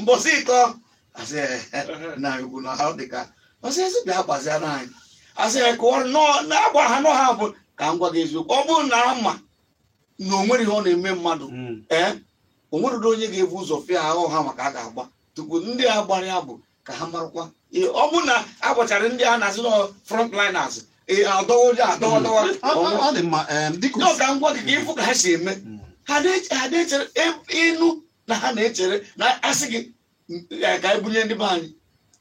mbọsị ịtọ asị na ikwu na ha dịka ọsị ezi bịa gbaziara anyị asị ya ka na-agba ha n'ọha bụ ka m gwa gị eziokwu, ọ bụrụ na ama na o nwere ihe ọ na-eme mmadụ o nwere onye ga-ebu ụzọ fịa ahụ ha maka a ga-agba tupu ndị a gbara ya bụ ka ha marakwa. Ọ bụrụ na a gbachara ndị a na-asị nọ frontliners adọwa ka m gwa gị ka ịfụ ka ha si eme ha na-echere ịnụ na ha na-echere na asị gị ka ebunye ndị be anyị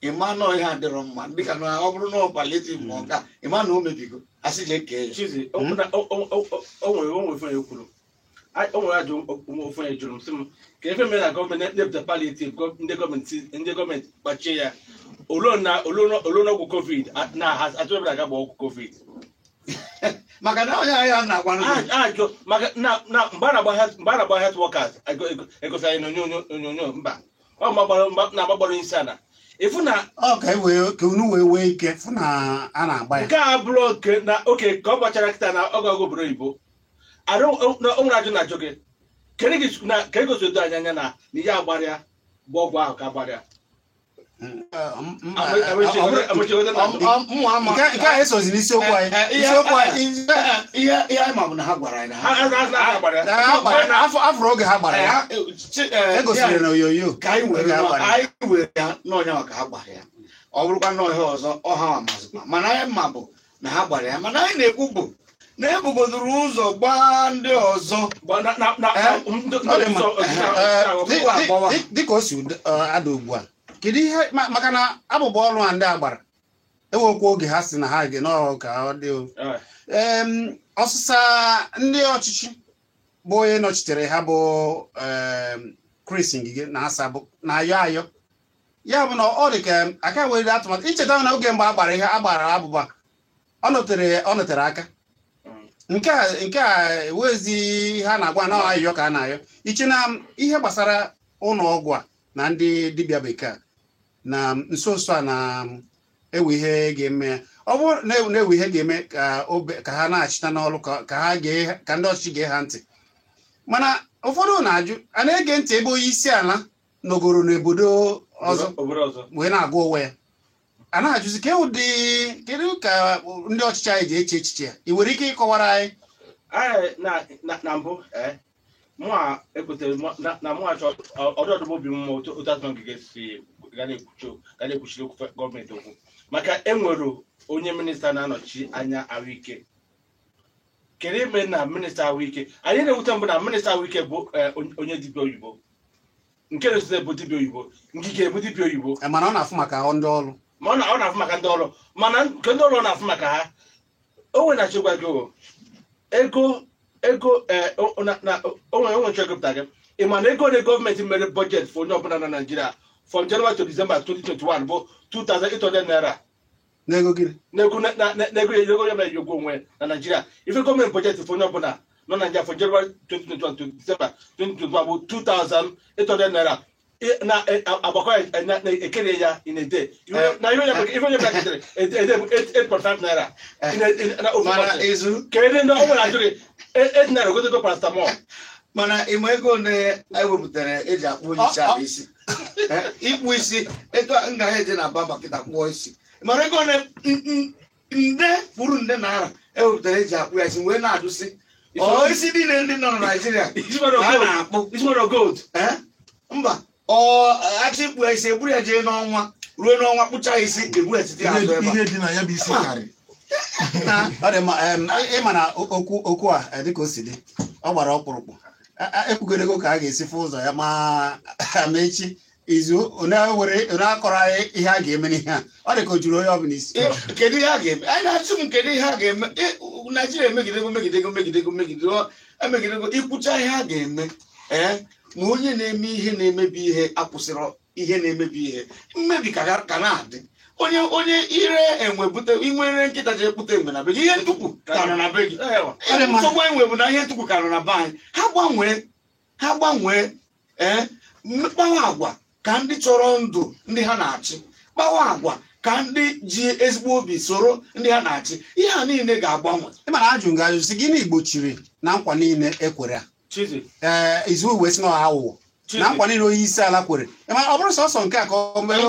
ịma nọ ihe adịrọ mma dịka na ọ bụrụ na ọ palliative ma ọ ka ịma na o mebigo asị jee kee ya. O nwere ajụ ofe onye jụrụ m sị m ka efe mere na gọọmenti na-ebute palliative ndị gọọmenti kpachie ya olu n'ọgwụ covid na atụ ebe na-aga gba ọgwụ covid maka na onye ahịa na-agwa ajụ maka na mgbe a na-agba health workers egosi anyị n'onyonyo mba ọ na-agbagbara isi ala ịfụ na ka unu wee wee ike fụ na a na-agba ya nke a bụrụ na oke ka ọ gbachara kịta na ọgụ obodo oyibo o nwere ajụ na-ajụ gị ka egosi odo anyị anya na ihe agbara ya Bụ ọgwụ ahụ ka gbara ya. Nke a esozi n'isiokwu anyị. Isiokwu anyị ihe anyị ma bụ na ha gwara anyị na ha afọrọ oge ha gbara ya, e gosiri na onyonyo ka anyị were anyị were ya n'ọnya maka ha gbara ya. Ọ bụrụkwa na ọhịa ọzọ ọha amazikwa, mana anyị ma bụ na ha gbara ya. Mana anyị na-ekwu bụ na ebugodoro ụzọ gbaa ndị ọzọ dịka o si ada ugbu a. Kedu ihe maka na abụbụ ọrụ a ndị a gbara ewekwa oge ha si na ha ga nọọ ka ọ dị ọsịsa ndị ọchịchị bụ onye nọchitere ha bụ Chris Ngige na asa bụ na-ayọ ayọ ya bụ na ọ dị ka aka were atụmatụ icheta na oge mgbe a gbara ihe a gbara abụba ọ nọtere aka nke a ewezi ha na-agwa na ayọ ka a na-ayọ iche na ihe gbasara ụlọ ọgwụ a na ndị dibịa bekee na nso nso a na-ewe ihe ga-eme ya. Ọ bụrụ na ewe ihe ga-eme ka ha na-achịta n'ọrụ ka ndị ọchịchị gee ha ntị, mana ụfọdụ na-ajụ a na-ege ntị ebe onye isi ala nọgoro n'obodo ọzọ wee na-agụ onwe ya, a na-ajụzi kedu ka ndị ọchịchị anyị ji eche echiche ya. Ị nwere ike ịkọwara anyị? Na mbụ mụ ekwetere na mụ achọ ọdụ obi mma otu atụmatụ Ngige si ga na-ekwuchiri okwu gọọmenti okwu, maka enwere onye minista na-anọchi anya ahụike. Kedu ime na minista ahụike anyị na-ewute mbụ na minista ahụike bụ onye dibịa oyibo, nke na-esote bụ dibịa oyibo, Ngige bụ dibịa oyibo, mana ọ na-afụ maka ndị ọrụ, ma ọ na-afụ maka ndị ọrụ, mana nke ndị ọrụ ọ na-afụ maka ha o nwere na-achịkwa gị ego ego onwe nchọ gị. Ị ma na ego ole gọọmenti mere bọjetị for onye ọbụla na Naịjirịa from January to December 2021 bụ 2,800 naira n'ego gịnị? N'ego ego ya mere yogo onwe na Naịjirịa. Ife gọọmenti bọjetị for onye ọbụla nọ na Naịjirịa from January 2021 to December 2021 bụ 2,800 naira. Na agbakọ na-ekere ya in a day. Na ihe onye ọbụla ketere ede bụ 8.5 naira. Kedu ndị ọ nwere ajụghị 8 naira gote paracetamol. Mana ịma ego na-ewepụtara eji akpụ onye isi ala isi ịkpụ isi etu nga ha eje na baba kịta kpụọ isi, mana ego nde kwuru nde naira ewepụtara eji akpụ ya isi wee na-ajụsị ọ isi niile ndị nọ na Naịjirịa a na-akpụ mba ọ achọ ịkpụ ya isi eburu ya jee n'ọnwa ruo n'ọnwa kpụcha isi ebu etiti azụ ebe ihe dị na ya bụ isi karị. Ọ dị mma. Ịma na okwu a dịka o si dị ọ gbara ọkpụrụkpụ, ekwugoro ka a ga-esi fụ ụzọ ya ma echi izu onye akọrọ anyị ihe a ga-eme n'ihe a ọ dị ka o juru onye ọbụla isi. Kedu ihe a ga-eme? Anyị na-achụ m kedu ihe a ga-eme? Naijiria emegidego megidego megidego megidego emegidego ikwucha ihe a ga-eme. Ee, ma onye na-eme ihe na-emebi ihe akwụsịrị ihe na-emebi ihe mmebi ka na-adị. Onye onye ire enwe bute inwere nkịta ji ekpute enwe na be gị, ihe ntukwu ka nọ na be gị. Nsogbu enwe bụ na ihe ntukwu ka nọ na be anyị. Ha gbanwee ee kpawa agwa ka ndị chọrọ ndụ ndị ha na-achị, kpawa agwa ka ndị ji ezigbo obi soro ndị ha na-achị. Ihe a niile ga-agbanwe. Ị mara ajụ nga ajụ sị gịnị gbochiri na nkwa niile ekwere a? Ee, izu uwe si na aghụghọ na nkwa niile onye isi ala kwere. Ọ bụrụ sọsọ nke a ka ọ kwere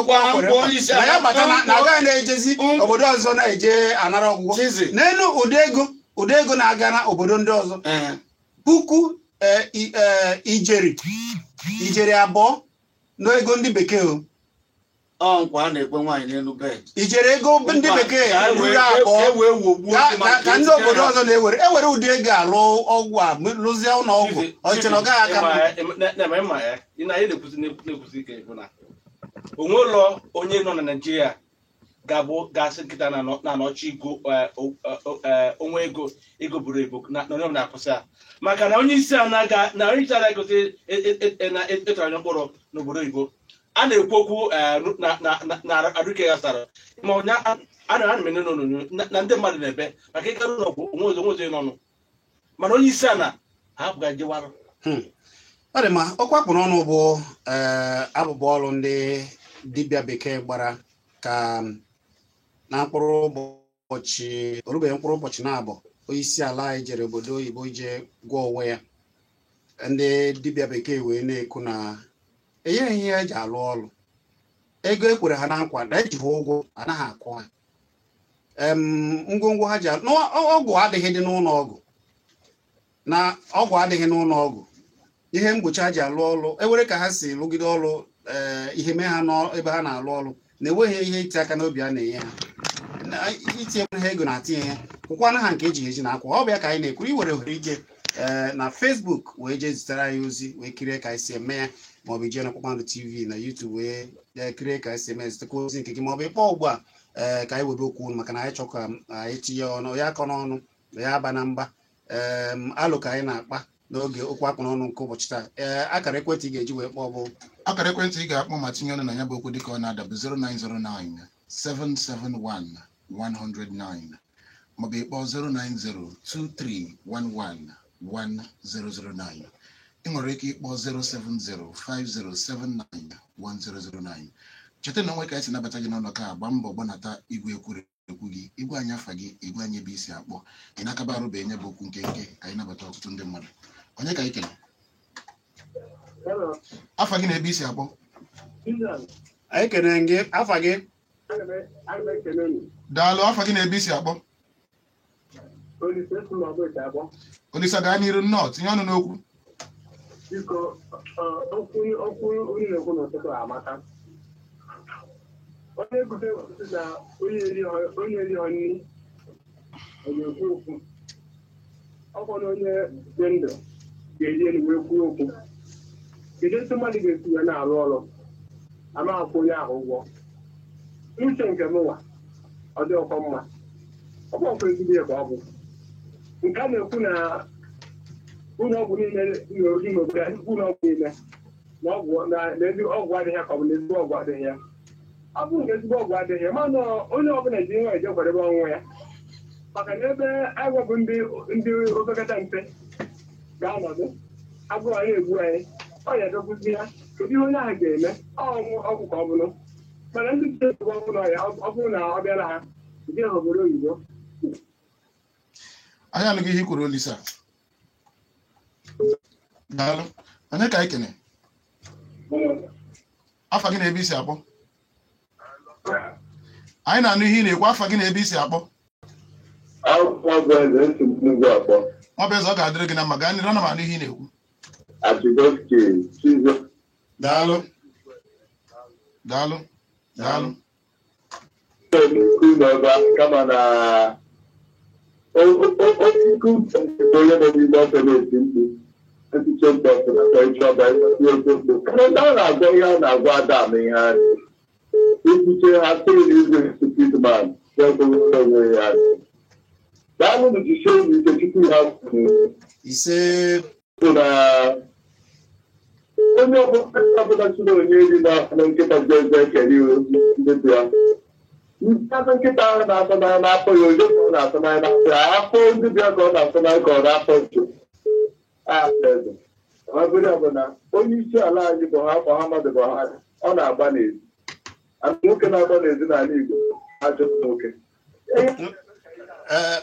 na ya bata na agaghị na-ejezi obodo ọzọ na-eje anara ọgwụgwọ n'elu ụdị ego na-aga na obodo ndị ọzọ puku ijeri 2 n'ego ndị bekee o. Ọ nkwa a na-ekwe nwaanyị n'elu bed. Ijeri ego ndị bekee ruru 2 ka ndị obodo ọzọ na-ewere ewere ụdị ego alụ ọgwụ a lụzie ụlọ ọgwụ ọchị na ọ gaghị aka mma. Onwe ụlọ onye nọ na Naịjirịa ga-abụ gasị nkịta na-anọchi onwe ego buru ibu na onye ọbụla akwụsị ya, maka na onye isi ala na-egosi ịtụrụ anya mkpụrụ n'obodo oyibo a na-ekwu okwu na arụike ya sara ma a na-eme n'onyonyo na ndị mmadụ na-ebe maka ịgarụ n'ọgwụ onwe ozo n'ọnụ, mana onye isi ala ha apụghị jewarụ. Ọ dị mma. Okwu akpụ n'ọnụ bụ abụbụ ọrụ ndị dibịa bekee gbara ka na mkpụrụ ụbọchị orubeghị mkpụrụ ụbọchị na-abụ onye isi ala anyị jere obodo oyibo ije gwọọ onwe ya. Ndị dibịa bekee wee na-ekwu na Enyeghị ihe eji alụ ọrụ, ego e kwere ha na nkwa na eji ha ụgwọ anaghị akwụ ha. Ngwongwo ha ji ọgwụ adịghị dị n'ụlọ ọgwụ, na ọgwụ adịghị n'ụlọ ọgwụ, ihe mgbochi ha ji alụ ọrụ ewere ka ha si lụgide ọrụ, ihe mee ha n'ebe ha na-alụ ọrụ na-enweghị ihe iti aka n'obi a na-enye ha, itinye ha ego na-atinye ha kwụkwana ha nke eji eji na akwa. Ọ bụ ya ka anyị na-ekwuru. Iwere ohere ije na Facebook wee jee zitere anyị ozi wee kirie ka anyị si eme ya, maọbụ ije na Kpakpando TV na YouTube wee kirie ka anyị si eme ya, zitekwa ozi nke gị, maọbụ ịkpọ ugbu a ka anyị webe okwu, maka na anyị chọọ ka anyị tinye ọnụ ya akọ n'ọnụ ya aba na mba. Alụ ka anyị na-akpa n'oge okwu akpụ n'ọnụ nke ụbọchị taa. Akara ekwentị ị ga-eji wee kpọọ bụ akara ekwentị ị ga-akpọ ma tinye ọnụ na ya bụ okwu dịka ọ na-ada bụ 0909 771 109 maọbụ ịkpọ 090 2311 1009. Ị nwere ike ịkpọ 070 5079 1009. Cheta na onwe ka anyị si nabata gị n'ụlọ ka agba mbọ gbanata igwe ekwurekwu gị, igwe anyị afa gị, igwe anyị ebe isi akpọ ị na-akaba arụ bụ enye bụ okwu nkenke ka anyị nabata ọtụtụ ndị mmadụ. Onye ka anyị kele? Afa gị na ebe isi akpọ? Anyị kenere gị, afa gị? Daalụ, afa gị na ebe isi akpọ? Olisa, gaa n'iru nnọọ, tinye ọnụ n'okwu. Biko, okwu onye na-ekwu n'ụtụtụ amaka. Onye gụte na onye erighọ nri ọ ga-ekwu okwu, ọkwa na onye dị ndụ ga-eji elu wee kwuo okwu. Kedu etu mmadụ ga-esi wee na-arụ ọrụ amaghịkwa onye ahụ ụgwọ? N'uche nke m nwa, ọ dị ọkọ mma, ọ bụ ọkwa ezigbo ya ka ọ bụ nke a na-ekwu na ụlọ ọgwụ niile dị n'obodo anyị, ụlọ ọgwụ niile na ọgwụ na ezi ọgwụ adịghị ya, ka ọ bụ na ezigbo ọgwụ adịghị ya. Ọ bụrụ na ezigbo ọgwụ adịghị ya, mana onye ọbụla ji nwa eje kwadebe ọnwụ ya, maka na ebe agwọ bụ ndị opekata mpe ga-anọdụ agụụ anyị egbu anyị, ọ ya edokwuzi ya. Kedu ihe onye ahụ ga-eme? Ọnwụ ọgwụ ka ọ bụrụ, mana ndị ji ezigbo ọgwụ n'ọhịa, ọ bụrụ na ọ bịara ha jee ha obodo oyibo. Anyị anụghị ihe i kwuru, Olisa. Daalụ. Onye ka anyị kene? Afa gị na ebe isi akpọ? Anyị na-anụ ihe ị na-ekwu. Afa gị na ebe isi akpọ? Ọ bụ eze, ọ ga-adịrị gị na mma. Gaa n'iru, ana m anụ ihe ị na-ekwu. Daalụ. Daalụ. Daalụ. Kama na onye nọ n'ime ọfọ na-eti mkpu echiche mkpu a na-agwa ihe a na-agwa Adam ihe a ikwuche ha sịrị igwe stupid man onwe ya. Daalụ, jisie obi ike tupu ha ise na onye ọbụla chụrụ onye eri na nkịta ji eze ekere iwe ndị dị ya. Nkịta nkịta ahụ na-atọ n'anya na-afọ ya, onye ka ọ na-atọ n'anya na-afọ ya, afọ ndị bịa ka ọ na-atọ n'anya ka ọ na-afọ ncho. Eze ọ bụrụ ya bụ na onye isi ala anyị bụ ha Muhammadu Buhari, ọ na-agba n'ezi. Nwoke na-agba n'ezi n'ala Igbo ajọ nwoke.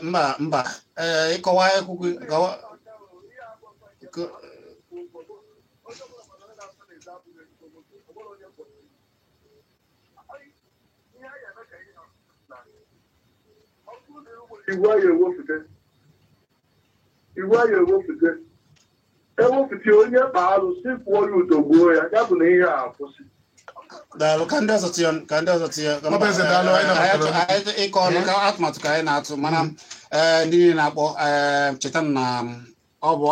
Mba mba, ịkọwa ekwukwe gawa. Iwu anyị ewepụta, iwu anyị ewepụta, ewepụta onye kpa alụ si kwụọ ya udo gbuo ya, ya bụ na ihe a akwụsị. Daalụ, ka ndị ọzọ tinye, ka ndị ọzọ tinye. Ọ bụ eze, daalụ, anyị nabatara Anyị ịkọ ọnụ ka atụmatụ ka anyị na-atụ, mana ndị niile na-akpọ, cheta na ọ bụ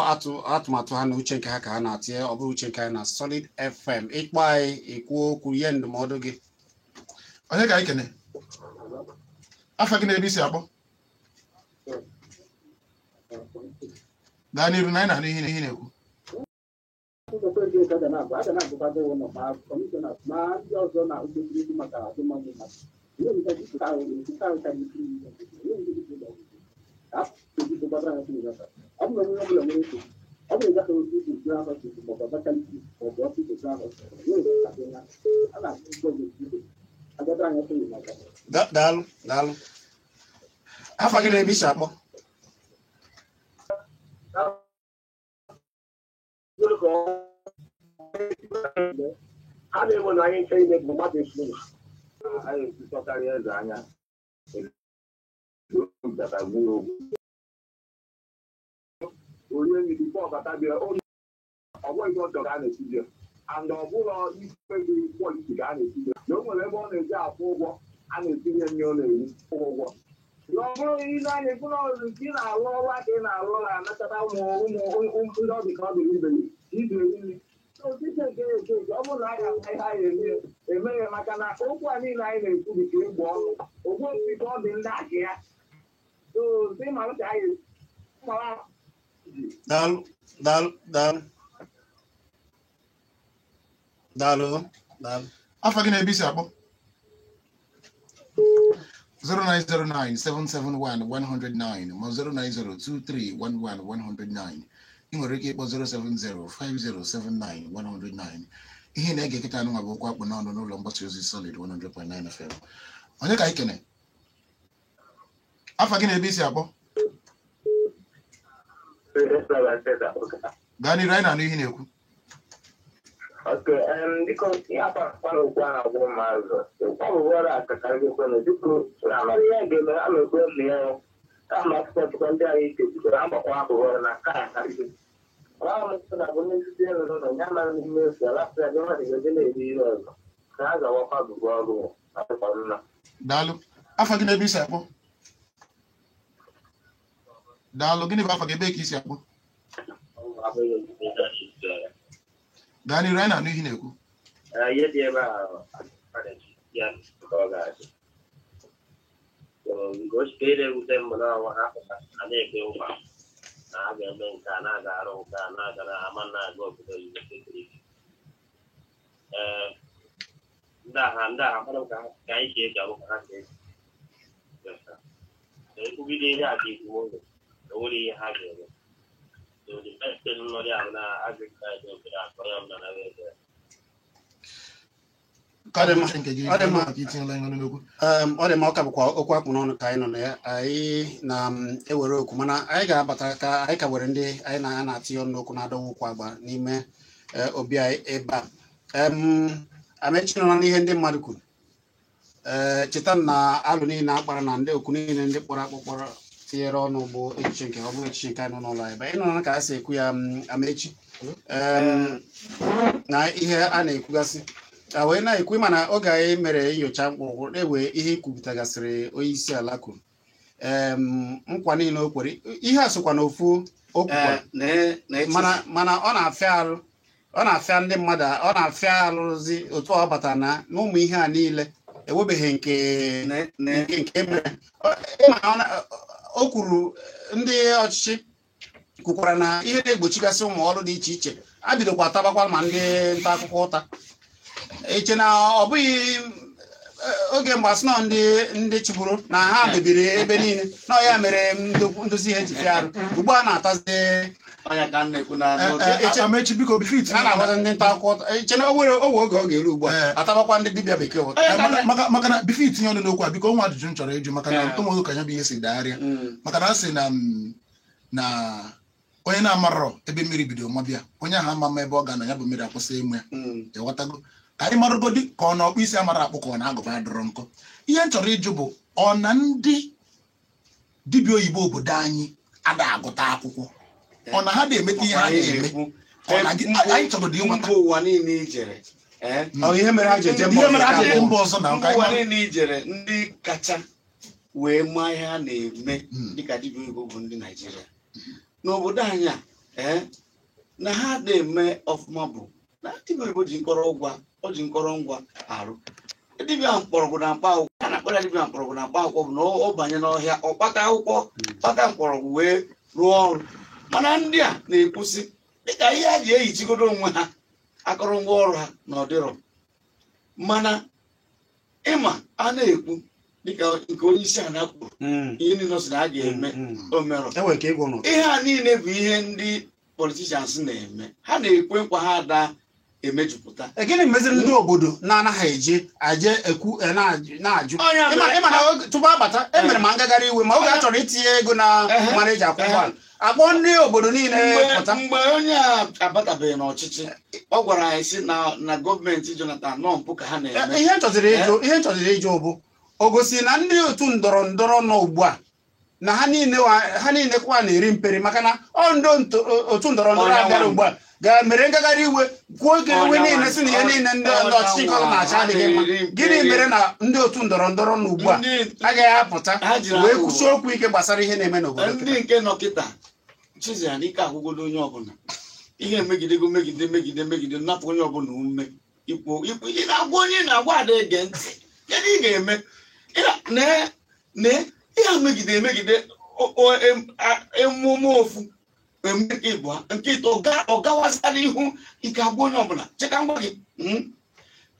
atụmatụ ha na uche nke ha ka ha na-atịnye, ọ bụrụ uche nke anyị na Solid FM. Ịkpọ anyị, ikwu okwu, ihe ndụmọdụ gị. Onye ka anyị kene? Afa gị na ebe isi akpọ? Gaa n'iru na anyị na-anụ ihe ị na-ekwu. Daalụ, daalụ. Afa gị na ebe isi akpọ? Ha na-enwe na anyị nche ime bụ mmadụ esi ụlọ. Anyị ekwusọkarị eze anya. Onye nri bifo ọbata bịa ọ bụghị ihe ọ chọrọ a na-esi and ọ bụrụ ife gị kwọliti ka a na-etinye na o nwere ebe ọ na-eji akwụ ụgwọ a na-etinye nye ọ na-ewu ụgwọ ọ bụrụ ile anya ịfụ na ọrụ nke ị na-arụ ọrụ aka ị na-arụ ọrụ anachata ụmụ ụmụ ndị ọ dị ka ọ dị ibe ibe nri osisi nke eke eke ọ bụrụ na anyị ama ihe anyị eme eme ya maka na okwu a niile anyị na-ekwu dị ka ịgba ọnụ ogbu opi ka ọ dị ndị aka ya Daalụ, daalụ, daalụ. Daalụ, daalụ. Afọ gị na-ebe isi akpọ 0909-771-109 ma 0902311-109. Ị nwere ike ịkpọ 070-5079-109. Ihe na-ege kịta anụnwa bụ okwu akpụ n'ọnụ n'ụlọ mgbasa ozi Solid 100.9 FM. Onye ka anyị kene? Afọ gị na-ebe isi akpọ? Gaa n'iru, anyị na-anụ ihe na-ekwu. Okay, biko ihe akpara okwu a na-agwụ mmadụ ọbụbọrọ akakarịgokwenụ biko amara ihe ga-eme ha na-ekwe m ya ama akwụkwọ ndị anyị ike bikoro agbakwa abụbọrọ na nke a karịgo na bụ ndị elu n'ụlọ ya mara n'ime ofe alapụ ya mmadụ ga-eje na-eri ihe ọzọ ka ha ga-awakwa abụbọ ọrụ adịkwa mma. Daalụ. Afọ gị na-ebe isi akpọ? Daalụ. Gịnị bụ afọ gị, ebe ka isi akpọ? Gaa n'iru, anyị na-anụ ihe na-ekwu. Ihe dị ebe a ya ka ọ ga-adị. Nke na-ewute mbụ na ọnwa ha a na-ekpe nkwa na a ga-eme nke a na-aga arụ nke a na-aga na ama na-aga obodo oyibo sekiriti. Ee, ndị agha mmadụ ka anyị si eji abụ ka ha si eji. Ekwugide ihe a dị ikwu oge na o nwere ihe ha ga-eme. So the best thing nọ ya bụ na agrikọlchọ obodo akọ ya bụ na na ebe. Ọ dị mma. Ọ dị mma, ọ ka bụkwa okwu akpụ n'ọnụ ka anyị nọ na ya. Anyị na-ewere okwu mana anyị ga-abata ka anyị ka were ndị anyị na na-atịnye ọnụ n'okwu na-adọwa ụkwụ agba n'ime obi anyị ebe a. Amechi nọ n'ihe ndị mmadụ kwuru. Ee, cheta na alụ niile akpara na ndị okwu niile ndị kpọrọ akpọ kpọrọ tinyere ọnụ bụ echiche nke ọ bụ echiche nke anyị nọ n'ụlọ ebe ị nọ ka a si ekwu ya. Amechi, na ihe a na-ekwugasị a wee na-ekwu mana oge anyị mere nyocha mkpụrụ ewe ihe ikwupụtagasịrị onye isi ala kwuru nkwa niile o kwere ihe a sokwa n'ofu o kwukwara mana ọ na-afịa arụ, ọ na-afịa ndị mmadụ, ọ na-afịa arụzi otu ọ batara na n'ụmụ ihe a niile ewebeghị nke nke mere. O kwuru ndị ọchịchị kwukwara na ihe na-egbochigasị ụmụ ọrụ dị iche iche abidokwa tabakwa ma ndị nta akụkọ ụta eche na ọ bụghị oge mgbasị nọ ndị chịburu na ha mebiri ebe niile na ọ ya mere ndozi ihe ji fịa arụ ugbu a na-atazi a na-agbazi ndị nta akụkọ ụta eche na o nwere oge ọ ga-eru ugbu a atabakwa ndị dibịa bekee ụta. Maka na bifo itinye ọnụ n'okwu a, biko nwa ajụjụ m chọrọ ịjụ maka na ụmụ nwoke anya bụ ihe si dagharịa maka na a sị na onye na-amarọ ebe mmiri bidoro mabịa onye ahụ ama ama ebe ọ ga-anọ ya bụ mmiri akwụsị ịmụ ya. Ịghọtago ka anyị marụgodi ka ọ na ọkpụ isi amara akpụ ka ọ na-agụba adọrọ nkọ. Ihe m chọrọ ịjụ bụ ọ na ndị dibịa oyibo obodo anyị ada agụta akwụkwọ, ọ na ha na-emeta ihe ha na-eme? Anyị chọrọ dị mba ụwa niile ijere ihe mere ha ji eje mba ọzọ na mba ụwa niile ijere ndị kacha wee maa ihe ha na-eme dịka dibịa oyibo bụ ndị Naijiria n'obodo anyị a na ha na-eme ọfụma bụ na dibịa oyibo ji nkọrọngwa ọ ji nkọrọngwa arụ dibịa mkpọrọgwụ na mkpa akwụkwọ a na-akpọ ya dibịa mkpọrọgwụ na mkpa akwụkwọ bụ na ọ banye n'ọhịa ọ kpata akwụkwọ kpata mkpọrọgwụ wee rụọ ọrụ. Mana ndị a na-ekwusị dịka ihe a ji ehichigodo onwe ha akọrọngwa ọrụ ha na ọdịrọ. Mana ịma a na-ekwu dịka nke onye isi ala kwuru ihe niile ọ sị na a ga-eme o merọ ihe a niile bụ ihe ndị politicians na-eme, ha na-ekwe nkwa ha ada emejupụta. Gịnị meziri ndị obodo na-anaghị eje aje ekwu na-ajụ ịma na tupu abata emere ma ngagharị iwe ma oge a chọrọ itinye ego na mmanụ eji akwụ ụgbọala Akpọ ndị obodo niile pụta. Mgbe onye a abatabeghị n'ọchịchị, ọ gwara anyị sị na gọọmenti Jonathan nọ mpụ ka ha na-eme. Ihe m chọziri ịjụ bụ, o gosi na ndị otu ndọrọ ndọrọ nọ ugbu a na ha niile kwa na-eri mperi, maka na ọ ndị otu ndọrọ ndọrọ abịara ugbu a ga mere ngagharị iwe kwuo oge iwe niile si na ihe niile ndị ọchịchị nke ọzọ na-achị adịghị mma. Gịnị mere na ndị otu ndọrọ ndọrọ nọ ugbu a agaghị apụta wee kwusie okwu ike gbasara ihe na-eme n'obodo? Ndị nke nọ kịta Chizzy ike agwụgodo onye ọbụla, ihe megidego megide megide megide napụ onye ọbụla ume ikwu ikwu. Ị na-agwa onye na-agwa ada ege ntị, kedu ị ga-eme? Ihe megide megide emume ofu eme nke ịbụọ nke ịtọ ọ gawazara ihu, ike agwa onye ọbụla. Cheka ngwa gị,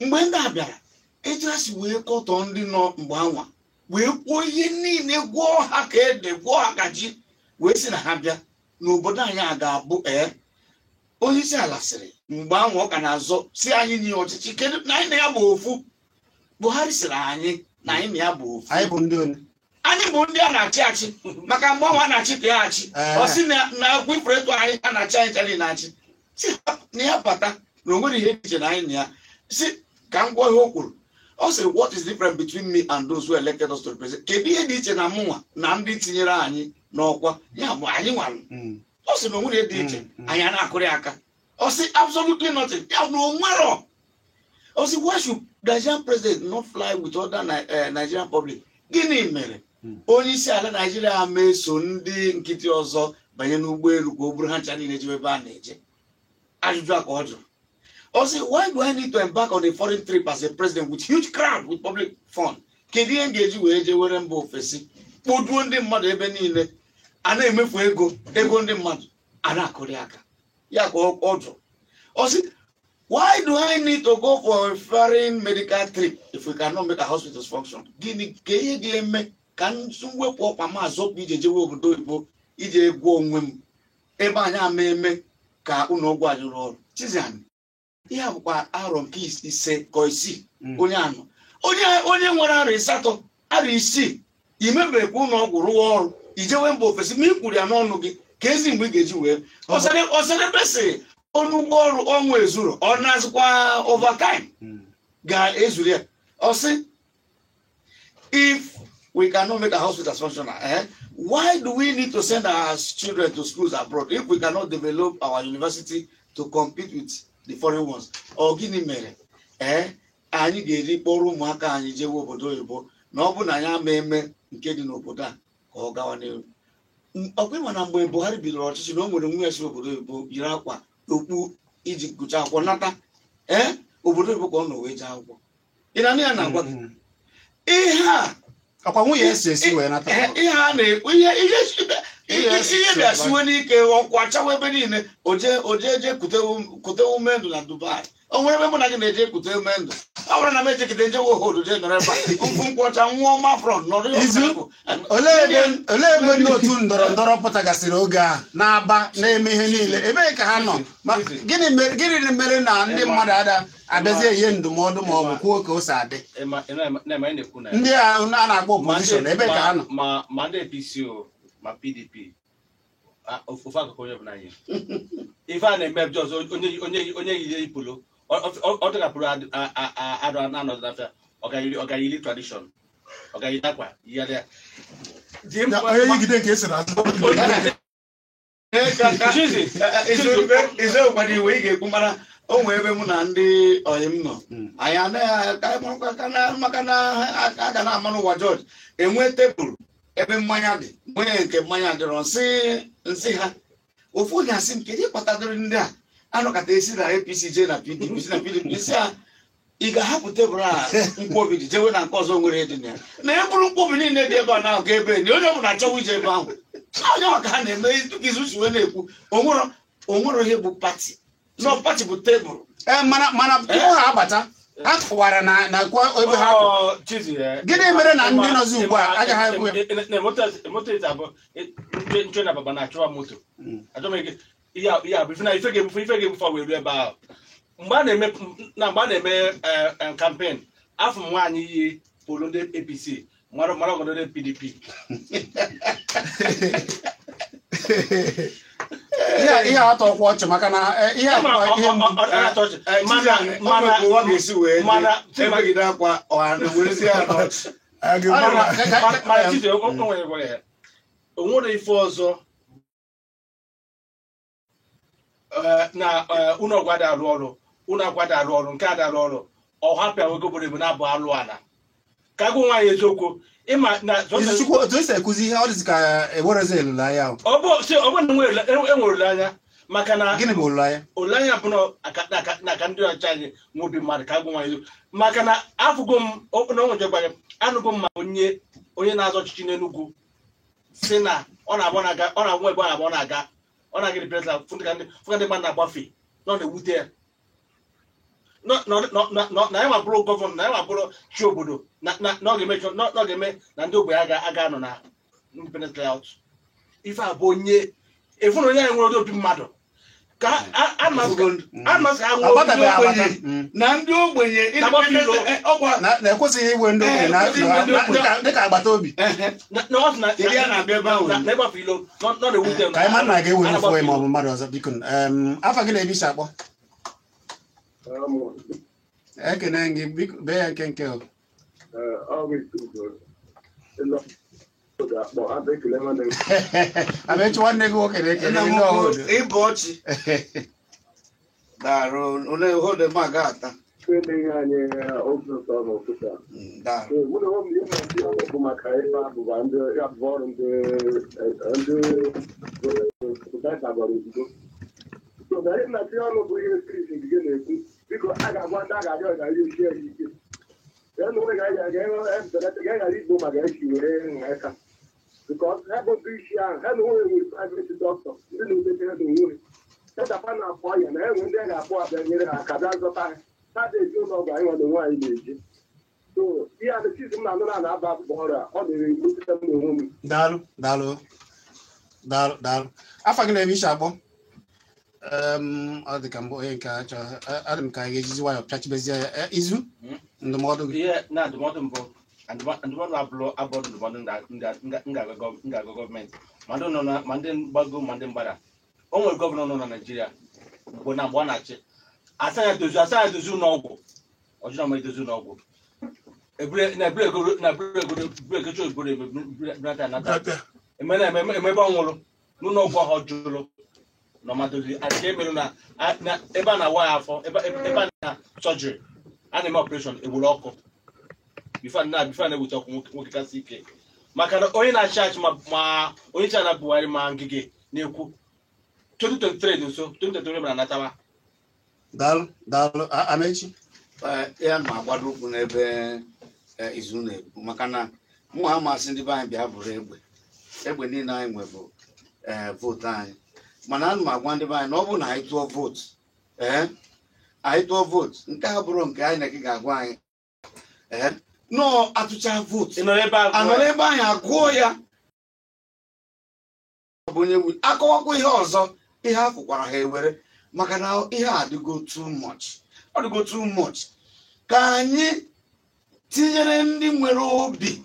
mgbe ndị a bịara etu ha si wee kọtọ ndị nọ mgbe anwa, wee kwuo ihe niile, gwọọ ha ka ede, gwọọ ha ka ji, wee sị na ha bịa n'obodo anyị a ga-abụ onye isi ala sịrị mgbe anwa ọ ka na-azọ si anyị nye ọchịchị, kedu na anyị na ya bụ ofu? Buhari sịrị anyị na anyị na ya bụ ofu. Anyị bụ ndị a na-achị achị, maka mgbe ọnwa na-achị ka ya achị, ọ sị na ekwefere etu anyị a na-achị anyị chara na-achị, si na ya bata na o nwere ihe dị iche na anyị na ya. Si ka m gwa ihe o kwuru, ọ sịrị, "What is different between me and those who elected us to represent?" Kedu ihe dị iche na mụnwa na ndị tinyere anyị n'ọkwa, ya bụ anyị nwara? Ọ sị na o nwere ihe dị iche, anyị a na-akụrị aka. Ọ sị absolutely nothing, ya bụ na o nwero. Ọ sị, "Why should Nigerian president not fly with other Nigerian public?" Gịnị mere onye isi ala Naijiria ma eso ndị nkịtị ọzọ banye n'ụgbọelu ka o buru ha ncha niile jewe ebe a na-eje? Ajụjụ a ka ọ jụrụ. Ọ sị, "Why do I need to embark on a foreign trip as a president with huge crowd with public fund?" Kedu ihe m ga-eji wee jee were mba ofesi kpoduo ndị mmadụ ebe niile a na-emefu ego ndị mmadụ a na-akụrị aka? Ya ka ọ jụrụ. Ọ sị, "Why do I need to go for a foreign medical trip if we cannot make our hospitals function?" Gịnị ka ihe ga-eme ka mwepụ ọkpa m azọpụ ije jewe obodo oyibo ije gwọọ onwe m, ebe anyị ama eme ka ụlọ ọgwụ anyị rụọ ọrụ? Chizzy, ihe a bụkwa arọ nke 5 ka 6. Onye anọ, onye nwere arọ 8, arọ 6, imebekwa ụlọ ọgwụ rụọ ọrụ, ijewe mba ofesi, ma ị kwuru ya n'ọnụ gị ka ezi mgbe ị ga-eji wee ọsadebesị onye ụgwọ ọrụ ọnwa ezuru, ọ na-azụkwa overtime ga-ezuru ya. Ọ sị, "If we cannot make our hospitals functional, why do we need to send our children to schools abroad if we cannot develop our university to compete with the foreign ones?" Ọ gịnị mere anyị ga-eri kpọrọ ụmụaka anyị jewe obodo oyibo na ọ bụ na anyị ama eme nke dị n'obodo a ka ọ gawa n'elu? Ọkwa ịma na mgbe Buhari bidoro ọchịchị na o nwere nwa ya si obodo oyibo yiri akwa okpu iji gụchaa akwụkwọ nata obodo oyibo ka ọ nọ wee jee akwụkwọ. Ị na ya na-agwa gị ihe a. Ọkwa nwunye esi esi wee nata. Ihe a na-ekwu, ihe bịa siwe n'ike, ọkụ achawa ebe niile, oje je kute ume ndụ na Dubai. O nwere ebe mụ na gị na-eje kute ume ndụ? Ọ bụrụ na m ejekide nje wohodo jee nọrọ ebe a mfụ nkwọcha nwụọ mafrọn nọrọ. Olee ebe ndị otu ndọrọ ndọrọ pụtagasịrị oge a na-aba na-eme ihe niile, ebee ka ha nọ? Gịnị mere na ndị mmadụ ada abịazie ihe ndụmọdụ ma ọ bụ kwuo ka o si adị? Ndị a na-akpọ opozishọn, ebee ka ha nọ? Ma ndị APC ma PDP, ofu akụkụ onye ọbụla anyị ife a na-eme jọz onye yiri ipolo ọ dịgapụrụ arụ anọdụ n'afịa ọgayiri tradishọn ọgayiri akwa yigharịa. Onye yigide nke esi n'azụ. Eziokwu iwe ị ga-ekwu, mara o nwee ebe mụ na ndị ọyị m nọ, anyị anaghị maka na a ga na-ama n'ụwa Jọji enwe tebụl ebe mmanya dị, nwee nke mmanya dịrọ nsị ha. Ofu onye asị m, kedu ịkpatadoro ndị a anọkọta esi na APC jee na PDP, si na PDP si a ị ga-ahapụ tebụl a nkwobi dị jewe na nke ọzọ nwere dị na ya na e bụrụ nkwobi niile dị ebe a na-aga ebe na onye ọbụla achọwa ije ebe ahụ onye maka ha na-eme izu si wee na-ekwu onwere ihe bụ pati nọ pati bụ tebụl. Mana tupu ha abata ha kọwara na ebe ha gịnị mere na ndị nọzi ugbu a agaghị ekwe nche na baba na-achọwa moto ife ga-ebufe wee ruo ebe ahụ mgbe a na-eme kampen. Afọ m nwaanyị yi polo ndị APC mara ọgọdọ ndị PDP. Ihe atọ ọkwa ọchị maka na ihe Ama akwa ihe ọ na-atọ ọchị. Mana ụwa ga-esi wee dị mana ebegide akwa ọha na-ewerezi ya n'ọchị. A ga-ekwu na- Mana Chizi, o nwere gwara ya o nwere ife ọzọ na ụlọ ọgwụ adị arụ ọrụ, ụlọ akwụkwọ adị arụ ọrụ, nke adị arụ ọrụ, ọ hapụ ya ego buru ibu na-abụ alụ ala ka agụ nwaanyị eziokwu ịma na Izuchukwu, otu esi ekuzi ihe ọ dịzị ka ewerezi olileanya ahụ. Ọ bụ si ọ bụ na enwere olileanya maka na Gịnị bụ olileanya? Olileanya bụ na na aka ndị ọchịchị anyị nwe obi mmadụ ka agụ nwaanyị eziokwu, maka na afụgo m na onwe gwara m, anụgo m ma onye na-azọ ọchịchị n'Enugu si na ọ na-agba na-aga, ọ na-agba ebe ọ na-agba, ọ na-aga dịpetla fụ ka ndị mmadụ na-agbafe na ọ na-ewute ya na ya ma bụrụ gọvanọ, na ya ma bụrụ chi obodo, na ọ ga-eme na ọ ga-eme na ndị ogbenye aga anọ na Independence Layout. Ife a bụ onye efu na onye anyị nwere obi mmadụ ka a masị ha nwee obi Agbatabeghị agbata. Ogbenye. Na ndị ogbenye Na-agbafe ilo. Ọkwa Na ekwesịghị iwe ndị ogbenye Ekwesịghị iwe ndị ogbenye. dịka agbata obi. Na ọ sị na Kedu ya na-abịa ebe ahụ? na ịgbafe ilo na ọ na-ewute m. Ka anyị mara na a ga-ewe A ofu na-agbafe onye ma ọ ilo. bụ mmadụ ọzọ, biko. Afa gị na-ebe isi akpọ? Ekene gị, biko, bee ya nkenke o. Ọ bụ ikuku ga-akpọ abụ ekele nwanne m. Amechi, nwanne gị nwoke na-ekele Nna m ndị ukwu, ọhụrụ. Ịbụ ọchị darụ ole hode ma ga-ata. Emeghị anyị obi ụtọ n'ụtụtụ a. Darụ. Ee, mụ na onwe m ihe na-esi ọrụ bụ maka ịba abụba ndị abụba ọrụ ndị dabara ozugbo. So na ihe na-esi ọrụ bụ ihe Chris Ngige na-ekwu, biko, a ga-agwa ndị a ga-abịa ọga ihe sie ya ike. Ya na onwe ga-eghara igbo maka esi were aka. Because ha bụ ndị isi ahụ, ha na onwe nwere private doctor, ndị na-emete ha n'onwe ha. Edapa na-akpọ ya na enwe ndị a ga-akpọ abịa nyere ha aka bịa zọta ha. Ha na-eji ụlọ ọgwụ anyị nwa na onwe anyị na-eji. So ihe a chizi m na-anụ na na-aba abụbọ ọrụ a, ọ na-ewuteta m n'onwe m. Daalụ, daalụ, daalụ, daalụ. Afa gị na-ebe isi akpọ? Ọ dị ka mbụ onye nke a chọrọ adị m ka anyị ga-ejizi nwayọọ pịachibezie ya. Izu ndụmọdụ gị. Ihe na ndụmọdụ mbụ, ndụmọdụ abụrụ ndụmọdụ m ga-agwa gọọmenti, ma ndị nọ na ma ndị mgbago ma ndị mgbada. O nwere gọvanọ nọ na Naịjirịa mgbe na mgbe ọ na-achị, asa ya dozie ụlọ ọgwụ, ọjụna ma edozi ụlọ ọgwụ ebure na ebure ego na ebure ego ebure ego chọọ ebure ebure nata eme na eme ebe ọ nwụrụ n'ụlọ ọgwụ ahụ ọ jụrụ na ọmadozi adịghị emerụ na ebe a na-awa ya afọ, ebe a na sọjiri a na-eme operation, egburu ọkụ bifo na-ewute ọkụ. Nwoke kasị ike maka na onye na-achị achị ma onye isi ala Buhari ma Ngige na-ekwu 2023 dị nso, 2023 mara natawa. Daalụ, daalụ. Amechi. Ya ma agbado ụkwụ n'ebe izu na-ekwu maka na mụ ha masị ndị be anyị bịa bụrụ egbe egbe niile anyị nwe bụ vootu anyị, mana ana m agwa ndị be anyị na ọ bụrụ na anyị tụọ vootu, ee, anyị tụọ vootu nke a bụrụ nke anyị na ga-agwa anyị ee nọọ atụcha vootu ị nọrọ ebe a anọrọ ebe anyị agụọ ya bụ onye wu akọwakwa ihe ọzọ ihe a fụkwara ha ewere maka na ihe a adịgo too much, ọ dịgo too much ka anyị tinyere ndị nwere obi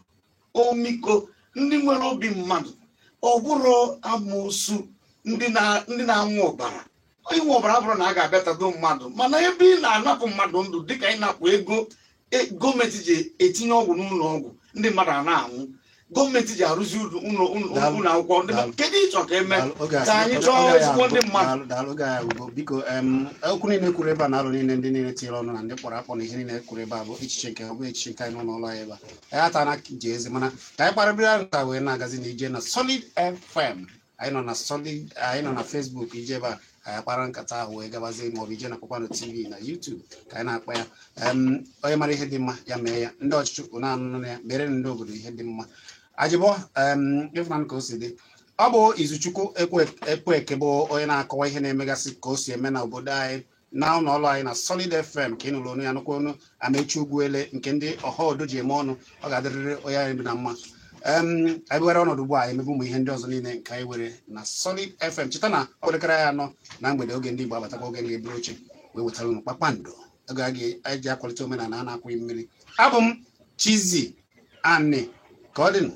omiko, ndị nwere obi mmadụ, ọ bụrụ amoosu, ndị na-anwụ ọbara. Inwe ọbara bụrụ na a ga-abịatado mmadụ, mana ebe ị na-anapụ mmadụ ndụ dịka ịnapụ ego gọọmenti ji etinye ọgwụ n'ụlọ ọgwụ, ndị mmadụ a na-anwụ, gọọmenti ji arụzi ụlọ Daalụ. ụlọ akwụkwọ ndị Daalụ. kedu ịchọ ka eme Daalụ, oge ka anyị chọọ oge ezigbo ndị agwụgo. mmadụ. Daalụ, daalụ, oge anyị agwụgo. Biko, okwu niile kwuru ebe a na alụ niile ndị niile tinyere ọnụ na ndị kpọrọ akpọ na ihe niile kwuru ebe a bụ echiche nke ọ bụ echiche nke anyị nọ n'ụlọ anyị ebe a. Anyị ata na ji eze, mana ka anyị kparịbịra nta wee na-agazi na ije na Solid FM. Anyị nọ na Solid, anyị nọ na Facebook. Ije ebe a anyị akpara nkata ahụ wee gabazie, maọbụ ije na Kpakpando TV na YouTube ka anyị na-akpa ya. Onye mara ihe dị mma ya mee ya. Ndị ọchịchị ụnụ anụnụ ya mere ndị obodo ihe dị mma. Ajịbọ ịfụnanụ ka o si dị. Ọ bụ Izuchukwu Ekweke bụ onye na-akọwa ihe na-emegasị ka o si eme na obodo anyị na ụlọ ọrụ anyị na Solid FM ka ị nụrụ ọnụ ya, nụkwa ọnụ Amechi Ugwuele nke ndị ọha odo ji eme ọnụ. Ọ ga-adịrịrị onye anyị bi na mma. Anyị were ọnọdụ ugbu a emebe ụmụ ihe ndị ọzọ niile nke anyị were na Solid FM. Cheta na ọ elekere anyị 4 na mgbede, oge ndị Igbo abatakwa, oge ga-eburu oche wee wetara unu kpakpando, oge a ga-eji akwalite omenala a na-akwụghị mmiri. Abụ m Chizzy Ani, ka ọ dịnụ.